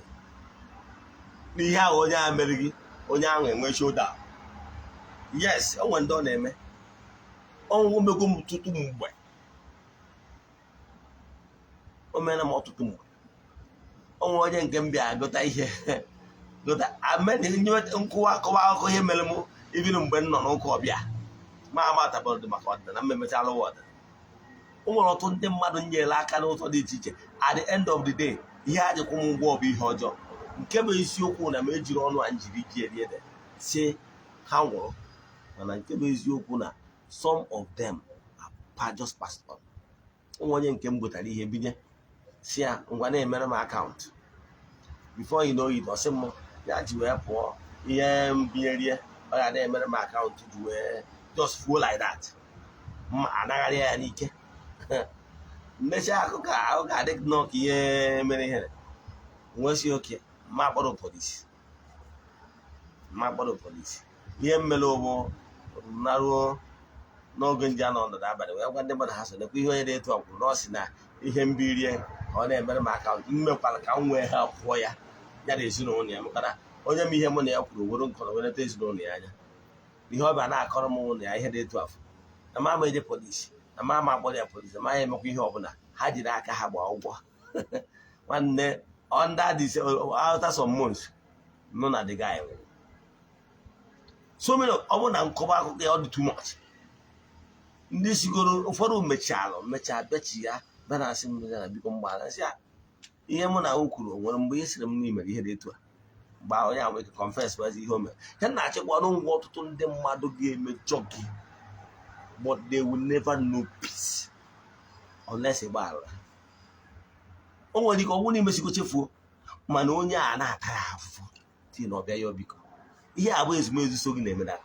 n'ihe ahụ onye ahụ mere gị, onye ahụ enwe shoulder. Yes, o nwere ndị ọ na-eme. Ọnwụ mego m ọtụtụ mgbe, o mere m ọtụtụ mgbe. O nwere onye nke m bịa gụta ihe gụta nkụwa akọwa akụkọ ihe mere m ibiri mgbe m nọ n'ụka ọbịa ma amatabụrụ maka ọdịnala m emechala ụwa ọdịnala. O nwere ọtụtụ ndị mmadụ nyere aka n'ụzọ dị iche iche. At the end of the day, ihe a jikwa m ụgwọ bụ ihe ọjọọ. Nke bụ eziokwu na m ejiri ọnụ a njiri ji eri ede si ha nwụrụ, mana nke bụ eziokwu na some of them are just passed on. Ụmụ onye nke m gotara ihe binye si ya, ngwa, na-emere m account. Before you know it, ọ sị m ya ji wee pụọ. Ihe m binyerie ọ ya na-emere m account ji wee just fuo like that. Ma anagharị ya n'ike. Mmechaa akụkọ a, akụkọ adị nnọọ ka ihe mere ihere. Nwesị oke mma kpọrọ polisi, mma kpọrọ polisi. Ihe mmere ụbụ naruo n'oge nji anọ ọnọdụ abalị wee gwa ndị mmadụ ha so nekwa ihe onye na-etu ọkwụrụ na ọ sị na ihe mbirie ka ọ na-emere m account. M mekwara ka m nwee ha pụọ ya, ya na ezinụlọ ya, maka na onye m ihe mụ na ya kwuru were nkọrọ weleta ezinụlọ ya anya. Ihe ọ bịa na-akọrọ m na ya ihe dị etu afọ na ma ama eje polisi, na ma ama akpọrọ ya polisi, na ma ya emekwa ihe ọbụla. Ha jiri aka ha gbaa ụgwọ. Nwanne, under this after some months nọ na the guy nwụrụ. So many, ọ bụrụ na nkọba akụkọ ya, ọ dị too much. Ndị sigoro ụfọdụ mechalụ mechaa bịachi ya bịa na asị m na biko mgbaghara, sị ya ihe mụ na o kwuru o nwere mgbe ihe sịrị m n'imere ihe dị etu a. Mgbe ahụ onye ahụ nwere ike confess wazi ihe o mere. Ihe m na-achịkwa ngwa, ọtụtụ ndị mmadụ ga-emejọ gị, but they will never know peace unless ị gbaghara. O nwere ike ọ bụrụ na imesigo chefuo, mana onye a na-ata ya afụfụ tii na ọbịa ya biko. Ihe a bụ ezumezu so gị na-eme na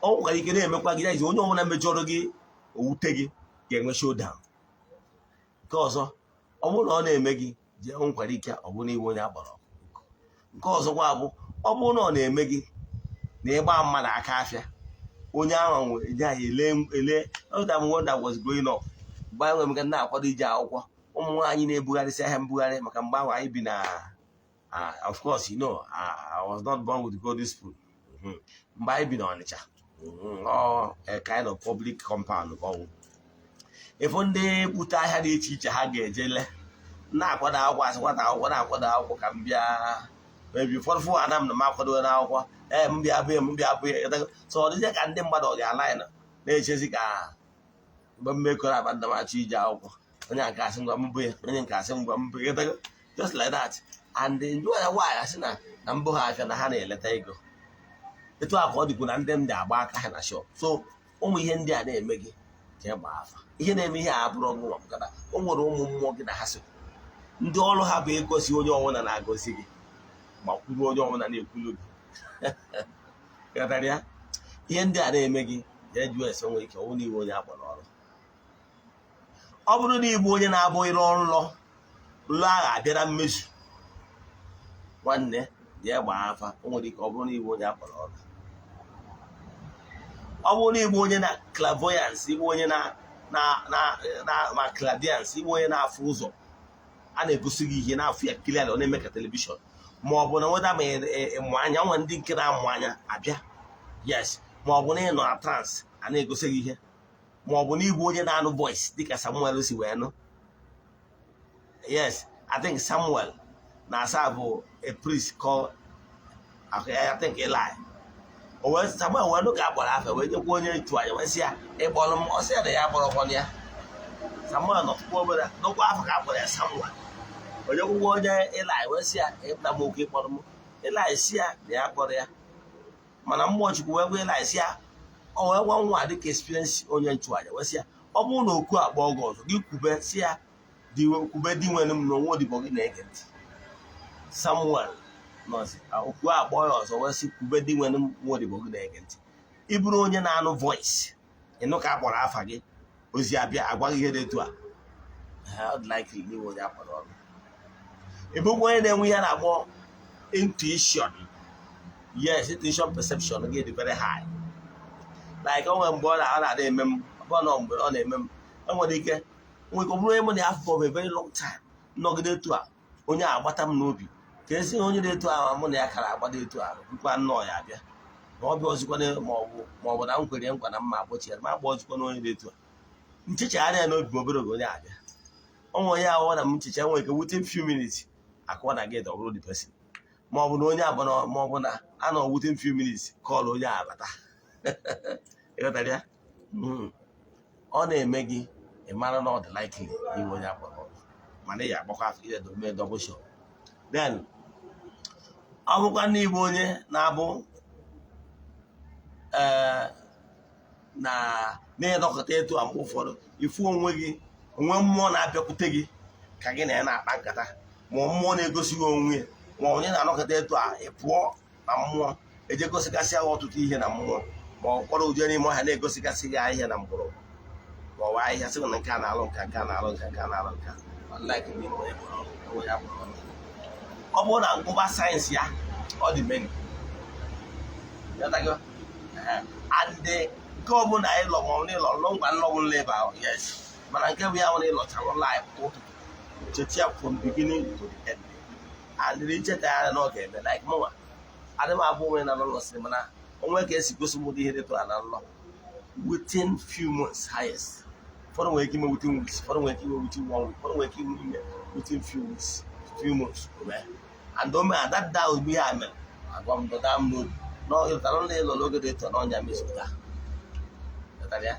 ọ nwekwara ike na-emekwa gị ya izi. Onye ọbụla mejọrọ gị owute gị ga-enwe showdown. Nke ọzọ, ọ bụrụ na ọ na-eme gị jee, o nwekwara ike ọ bụrụ na iwe onye akpọrọ ọkụ. Nke ọzọkwa bụ, ọ bụrụ na ọ na-eme gị na ịgba mmadụ aka afịa, onye ahụ nwere eji anyị ele ele. Oge m when I was growing up, mgbe anyị nwere m na-akwado ije akwụkwọ, ụmụ nwaanyị na-ebugharịsị ahịa mbugharị, maka mgbe ahụ anyị bi na of course, you know, I was not born with golden spoon. Mgbe anyị bi n'Ọnịcha, ọ a kind of public compound ka ọ wụ. Ịfụ ndị bute ahịa dị iche iche ha ga-eje lee na-akwado akwụkwọ, asị nwata akwụkwọ na-akwado akwụkwọ ka m bịa, maybe ụfọdụ fụ ana m na m akwado n'akwụkwọ, ee, m bịa bụghị, m bịa bụghị. So ọ dịzie ka ndị mmadụ ọ dị alaịn na-echezi ka mgbe mmekọrọ akpa nna m achọ ije akwụkwọ, onye nke asị ngwa mbụ ya, onye nke asị ngwa mbụ ya, just like that. And njụọ ya nwaanyị asị na na mbụ ha afịa na ha na-eleta ego. Etu a ka ọ dịkwu na ndị m dị agba aka ha na shop. So ụmụ ihe ndị a na-eme gị, jee gbaa afa. Ihe na-eme ihe a abụrụ ọgụ nwa, maka na o nwere ụmụ mmụọ gị na ha so, ndị ọrụ ha bụ ịgosi onye ọbụla na-agọzi gị ma kwuru onye ọbụla na-ekwulu gị. Ghọtara ya? Ihe ndị a na-eme gị, jee jụọ ese. Nwere ike ọ bụrụ na iwe onye akpọrọ ọrụ. Ọ bụrụ na ịbụ onye na-abụghị nlọ Nlọ ahụ abịa na mmezu. Nwanne, jee gbaa afa. O nwere ike ọ bụrụ na iwu onye akpọrọ ọrụ, ọ bụrụ na ịbụ onye na clairvoyance, ịbụ onye na ma clairvoyance, ịbụ onye na-afụ ụzọ, a na-egosi gị ihe na-afụ ya clear, ọ na-eme ka television, ma ọ bụ na nweta ma ịmụ anya nwa, ndị nke na-amụ anya abịa, yes, ma ọ bụ na ị nọ na trance, a na-egosi gị ihe, ma ọ bụ na ịbụ onye na-anụ voice dịka Samuel si wee nụ. Yes, I think Samuel na-asa bụ a priest called, I think, Eli. O wee Samuel wee nụ ka a kpọrọ afa, wee nyekwa onye nchụaja, wee sị ya, "Ịkpọrọ m?" Ọ sị ya na ya kpọrọkwana ya. Samuel nọtụkwa obere nụkwa afọ ka a kpọrọ ya Samuel. Onye kwụkwọ onye Eli wee sị ya, "Ịkpa m oke, ịkpọrọ m?" Eli sị ya na ya kpọrọ ya, mana mmụọ Chukwu wee gwa Eli sị ya, o wee gwa nwa dịka experience onye nchụaja, wee sị ya, ọ bụrụ na oku akpọ gị ọzọ, gị kwube, sị ya, "Kwube di nwere m na onwe odibo gị na-ege ntị." Samuel nọzi okwu akpọ ya ọzọ, wee sị, "Kwube, di nwere m, nwa odibo gị na-ege ntị." Ị bụrụ onye na-anụ voice, ịnụ ka a kpọrọ afa gị, ozi abịa agwa gị ihe dị etu a, ọ dị likely n'inwe onye akpọrọ ọrụ. Ị bụkwa onye na-enwe ihe a na-akpọ intuition. Yes, intuition, perception gị dị very high. Like o nwere mgbe ọ na-adị eme m, ọ nọ mgbe ọ na-eme m, enwere ike nwere ike ọ bụrụ onye mụ na ya for a very long time nọgide etu a, onye a agbata m n'obi ka esi onye dị etu ahụ mụ na ya kara agbado etu a nkwa nnọọ ya abịa na ọ bịa ọzọkwana, ma ọ bụ na m kwere nkwa na mma akpọchi ya ma akpọ ọzọkwana onye dị etu a nchechagharị ya n'obi m obere oge onye abịa onwe onye ahụ na m nchecha nwere ike within few minutes akụwa na gate, ọ bụrụ the person, ma ọ bụ na onye abụọ, ma ọ bụ na anọ within few minutes call onye a abata. Ịghọtara ya? Ọ na-eme gị, ị mara na ọ dị likely inwe onye akpọrọ ọrụ, mana ị ya agbakwa afọ ihe mee double sure. Then ọ bụkwa na ịbụ onye na-abụ ee na na-ịnọkọta etu a, mgbe ụfọdụ ifu onwe gị, onwe mmụọ na-abịakwute gị ka gị na ya na-akpa nkata, ma mmụọ na-egosi gị onwe ya, ma onye na-anọkọta etu a, ị pụọ na mmụọ eje gosigasị ya ọtụtụ ihe na mmụọ, ma ọ kpọrọ uje n'ime ọhịa na-egosigasị gị ahịhịa na mgbọrọgwụ ma ọ bụ ahịhịa, sị na nke a na-alụ nka, nke a na-alụ nka, nke a na-alụ nka. Unlike ndị onye kpọrọ ọrụ, onye akpọrọ ọrụ. Ọ bụrụ na ngụba science ya, ọ dị many. Ịghọtago? Ehe. And nke ọbụla ịlọ, ma ọ bụ na ịlọ nlọ ngwa nlọ bụ nlọ ebe ahụ, yes, mana nke bụ ya nwere ịlọchara ụlọ anyị pụta ụtụtụ, cheta ya from beginning to the end, and icheta ya na ọ ga-eme. Like mụnwa, adị m abụ onwe na nlọ sịrị, mana onwe ka esi gosi m ụdị ihe dịtụ na nlọ, within few months highest, ụfọdụ nwere ike ime within weeks, ụfọdụ nwere ike ime within one week, ụfọdụ nwere ike ime within few weeks, few months, o mee. And o mee that day, ozugbo ihe a mere, agwa m dọda m n'obi na ọ ịlụtara nlọ ịlọ n'oge dị etu a na ọnya mezupụta. Ịghọtara ya?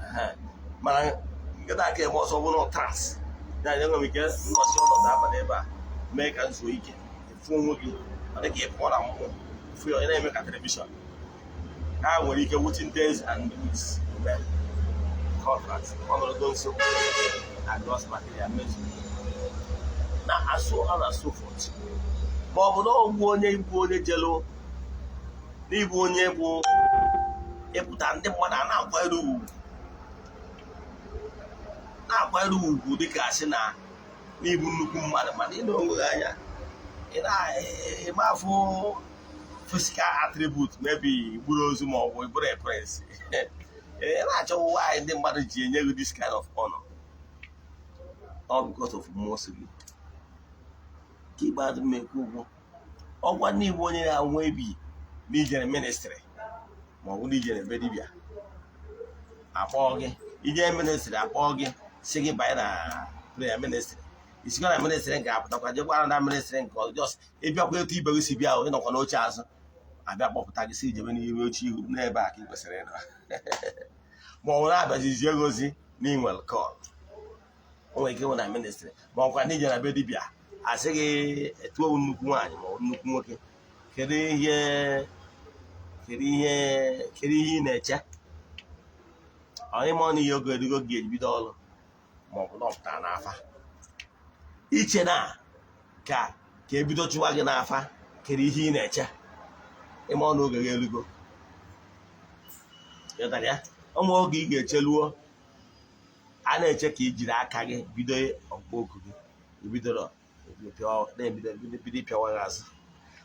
Ehe. Mana nkịta aka eme ọsọ bụrụ trance ya, enwere m ike nnọchi ọnọdụ abalị ebe a mee ka m zuo ike, efu onwe gị, ọ dị ka ị pụọ na mmụọ, fụ ya, onye na-eme ka television ha nwere ike within days and weeks mee contract ọnọdụ nso adjust material mezu na and so on and so forth. Ma ọ bụ na ọgwụ onye igbu onye jelu n'ịbụ onye bụ ịpụta, ndị mmadụ a na-akwanyere ugwu, na-akwanyere ugwu dịka asị na n'ịbụ nnukwu mmadụ, mana ị na-onwe gị anya, ị na-eme afụ physical attribute, maybe gburu ozu ma ọ bụ ịbụrụ a prince, ị na-achọ nwaanyị ndị mmadụ ji enye gị this kind of honor, all because of mmụọ nsọ gị. Ka ikpeazụ m ekwu ụgwọ ọgwa n'igbo, onye na-anwe ebi n'ijere ministry ma ọ bụ n'ijere ebe dibịa akpọọ gị ije ministry, akpọọ gị si gị banye na prayer ministry, isikwa na ministry nke apụtakwa jekwara na ministry nke ọzọ, just ịbịakwa etu ibe gị si bịa ahụ, ịnọkwa n'oche azụ, abịa kpọpụta gị si ijebe n'ihu oche ihu n'ebe a ka ị kwesịrị ịnọ, ma ọ bụ na-abịazizie gị ozi na inwere call. O nwere ike ịnwe na ministry, ma ọkwa na ije na be dibịa, asị gị etuo nnukwu nwaanyị ma ọ bụ nnukwu nwoke, kedu ihe, kedu ihe, kedu ihe ị na-eche? Ọ ịma ọnụ ihe oge erigo gị ebido ọrụ, ma ọ bụ na ọ pụtara n'afa iche na ka ebido chụwa gị n'afa, kedu ihe ị na-eche? Ịma ọnụ oge gị erugo. Ịghọtara ya? Ọnwa oge ị ga-echeluo, a na-eche ka ị jiri aka gị bido ọkpụkpọ oku gị. Ibidoro na-ebido bido ịpịawa gị azụ.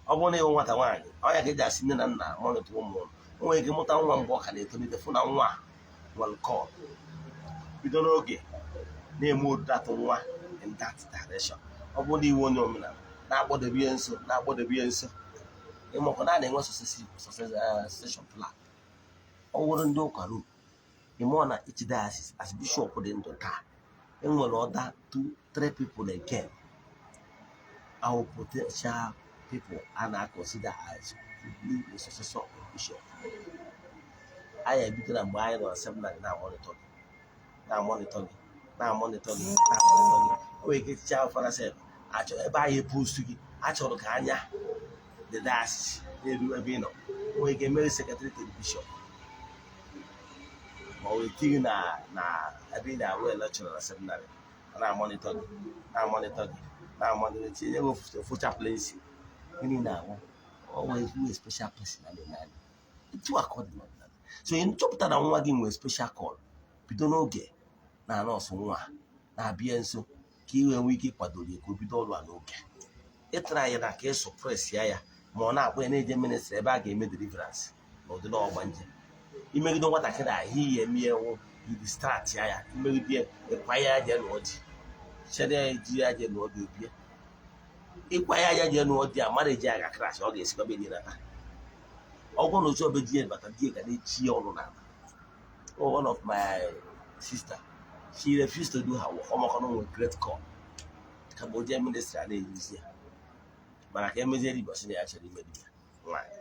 Ọ bụrụ na ịhụ nwata nwaanyị, ọ ya ka eji asị nne na nna monitor ụmụ. O nwere ike mụta nwa mgbe ọ ka na-etolite, fụ na nwa nwere call, bido n'oge na-eme odatụ nwa in that direction. Ọ bụrụ na iwe onye omenala na-akpọdebe ihe nso, na-akpọdebe ihe nso, ịmakwa na a na-enwe succession plan. Ọ bụrụ ndị ụka Rom, ịmụọ na each diocese, as bishop dị ndụ taa, enwere other two three people again, our potential people a na-consider as the successor of bishop. Anyị ebido na mgbe anyị nọ na seminary na-amonitor gị, na-amonitor gị, na-amonitor gị, na-amonitor gị. O nwere ike ticha fara sef achọ ebe anyị post gị, achọrọ ka anya the diocese na-eru ebe ị nọ. O nwere ike mere secretary to the bishop, ma ọ wee tinye na ebe ị na-arụ lecturer na seminary, a na-amonitor gị, na-amonitor gị, na-amonitor, tinye gị ofu chaplaincy. Gịnị na-ahụ o nwere nwee special person na na-ene anya etu a ka ọ dị n'ọdịnala. So ị chọpụta na nwa gị nwere special call, bido n'oge na nọọsụ nwa na-abịa nso ka ị wee nwee ike ịkwado ya ka o bido ọrụ a n'oge. Ịtara ya na ka ị suppress ya ya, ma ọ na-akpọ ya na-eje ministry ebe a ga-eme deliverance na ụdịrị ọgbanje. Imegide nwatakịrị a, ihe ihe eme ewu distract ya, ya imegide ya, ịkwa ya aja na ọjị chere ya, ji ya aja na ọdị obie, ịkwa ya aja je nụọ di a mara eji aga crash. Ọ ga-esikwa be di nata ọgwụ na otu obe di ya bata, di ya ga na-echi ya ọnụ n'ala. Oh, one of my sister, she refused to do her work. Ọmakọ na nwere great call, kama o jee ministry a na-eyuzi ya, mana ka emezie dibịa, sị na ya chọrọ ime dibịa nwaanyị.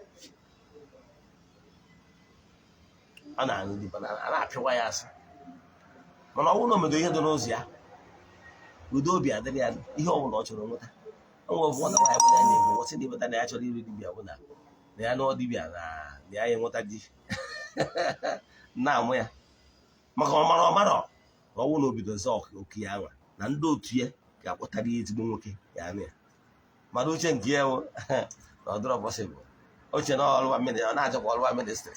Ọ na-aṅụ dibịa na a na-apịawa ya asị, mana ọ bụrụ na o medo ihe dị n'ụzọ ya, udo obi adịrị ya, ihe ọ bụla ọ chọrọ nweta. O nwere ụfọdụ nwaanyị bụ na ya na-ekwu ọsị na ịbata na ya chọrọ iri dibịa bụ na na ya nụọ dibịa na ya enweta di na-amụ ya, maka ọmara ọmara na ọ bụrụ na o bido zọọ oke ya nwa na ndị otu ya ga-akpọtara ya ezigbo nwoke ya anụ ya. Mana uche nke ya wụ na ọ dịrọ possible. Uche na ọlụwa ministry, ọ na-achọkwa ọlụwa ministry,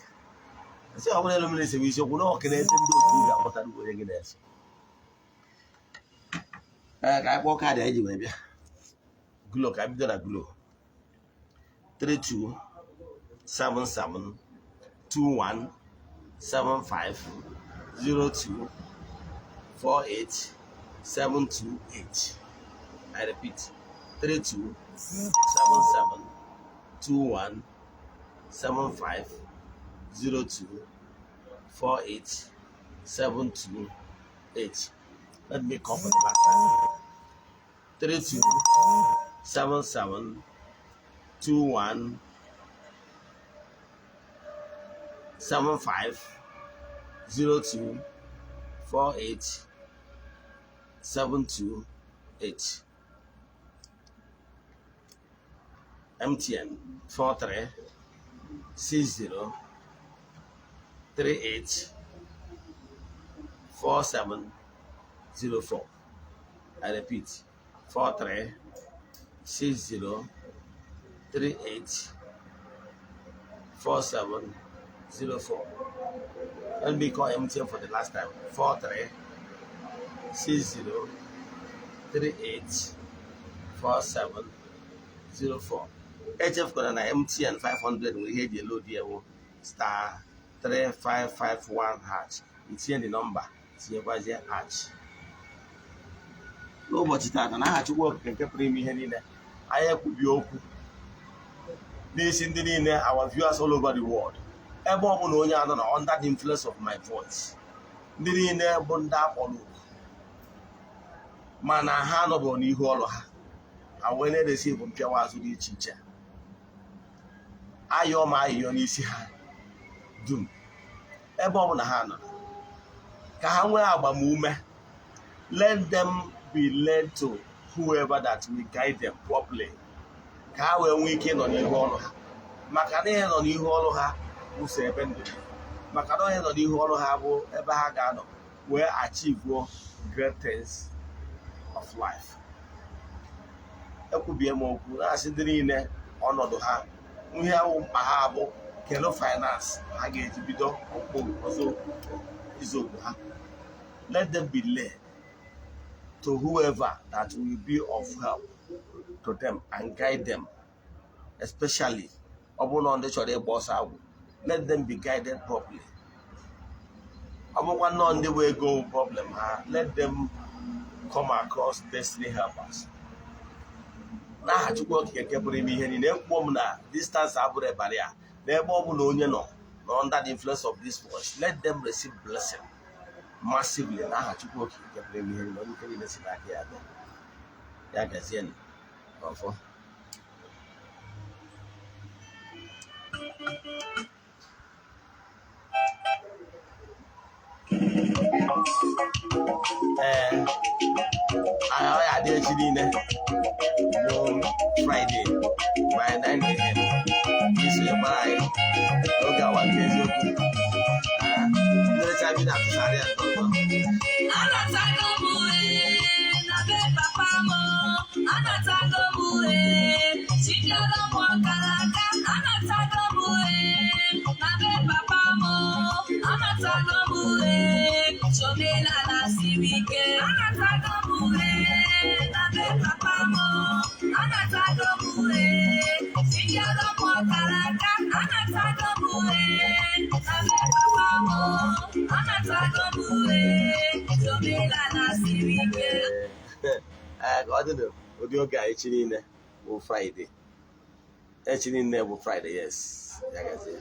sị ọ bụla elu ministry bụ isiokwu na ọkụ na-ete ndị otu ga-akpọtara onye gị na-eso. Ee, ka anyị kpọọ kaadị anyị ji wee bịa. Glo, ka anyị bido na Glo: 32 77 21 75 02 48 728. I repeat, 32 77 21 75 02 48 728. Let me call for the last time. 32 77 21 75 02 48 728. MTN: 43 60 38 47 04. I repeat, 43 60 38 47 04. Let me call MTN for the last time. 43 60 38 47 04. Echefukwara na MTN 500 nwere ihe eji eload ya wụ *3551#. Itinye the number, tinyekwazie hash. N'ụbọchị taata, na aha Chukwu Okike nke pụrụ ime ihe niile, anyị ekwubi okwu n'isi ndị niile, our viewers all over the world, ebe ọ bụla onye anọ na under the influence of my voice, ndị niile bụ ndị akpọrọ oku mana ha anọbụrụ n'ihu ọrụ ha, ha wee na-eresi bụ mpịawa azụ dị iche iche. Ayọ ma ayịyọ n'isi ha dum, ebe ọ bụla ha nọ, ka ha nwee agbamume. Let them be led to whoever that will guide them properly, ka ha wee nwee ike ịnọ n'ihu ọrụ ha, maka na ihe nọ n'ihu ọrụ ha wụso ebe ndụ dị, maka na onye nọ n'ihu ọrụ ha bụ ebe ha ga-anọ wee achieve great things of life. Ekwubie m okwu na-asị ndị niile ọnọdụ ha, ihe awụ mkpa ha bụ kelo finance ha ga-eji bido ọkpụ ọzọ izu okwu ha, let them be led. to whoever that will be of help to them and guide them, especially ọ bụrụ na ndị chọrọ ịgba ọsọ agwụ. Let them be guided properly. Ọ bụkwa nnọọ ndị bụ ego problem ha, let them come across destiny helpers. N'aha Chukwu Okike nke pụrụ ime ihe niile, ekwuo m na distance abụrụ barrier. N'ebe ọ bụla onye nọ nọ under the influence of this voice, let them receive blessing massively. N'aha Chukwu Okike nke pụrụ ime ihe niile, onye ike niile si n'aka ya bịa, ya gazie n'ọfọ. Ee, ọ ya adị echi niile bụ Friday by 9 a.m. Isonyekwara anyị n'oge awa nke eziokwu. Nlecha bi na-atụgharị ya nke ọzọ. Anatago m ee, na be papa m. Anatago m ee, chinyere m ọkara aka. Anatago m ee, na be papa m. Anatago m ee, chomelala siri ike. Anatago m ee, na be papa m. Anatago m ee, chinyere m ọkara aka. Anatago m ee, na be papa m. Anatago m ee, chomelala siri ike. Ee, ka ọ dị n'ụdị oge a echi niile bụ Friday. Echi niile bụ Friday, yes. Ya gazie.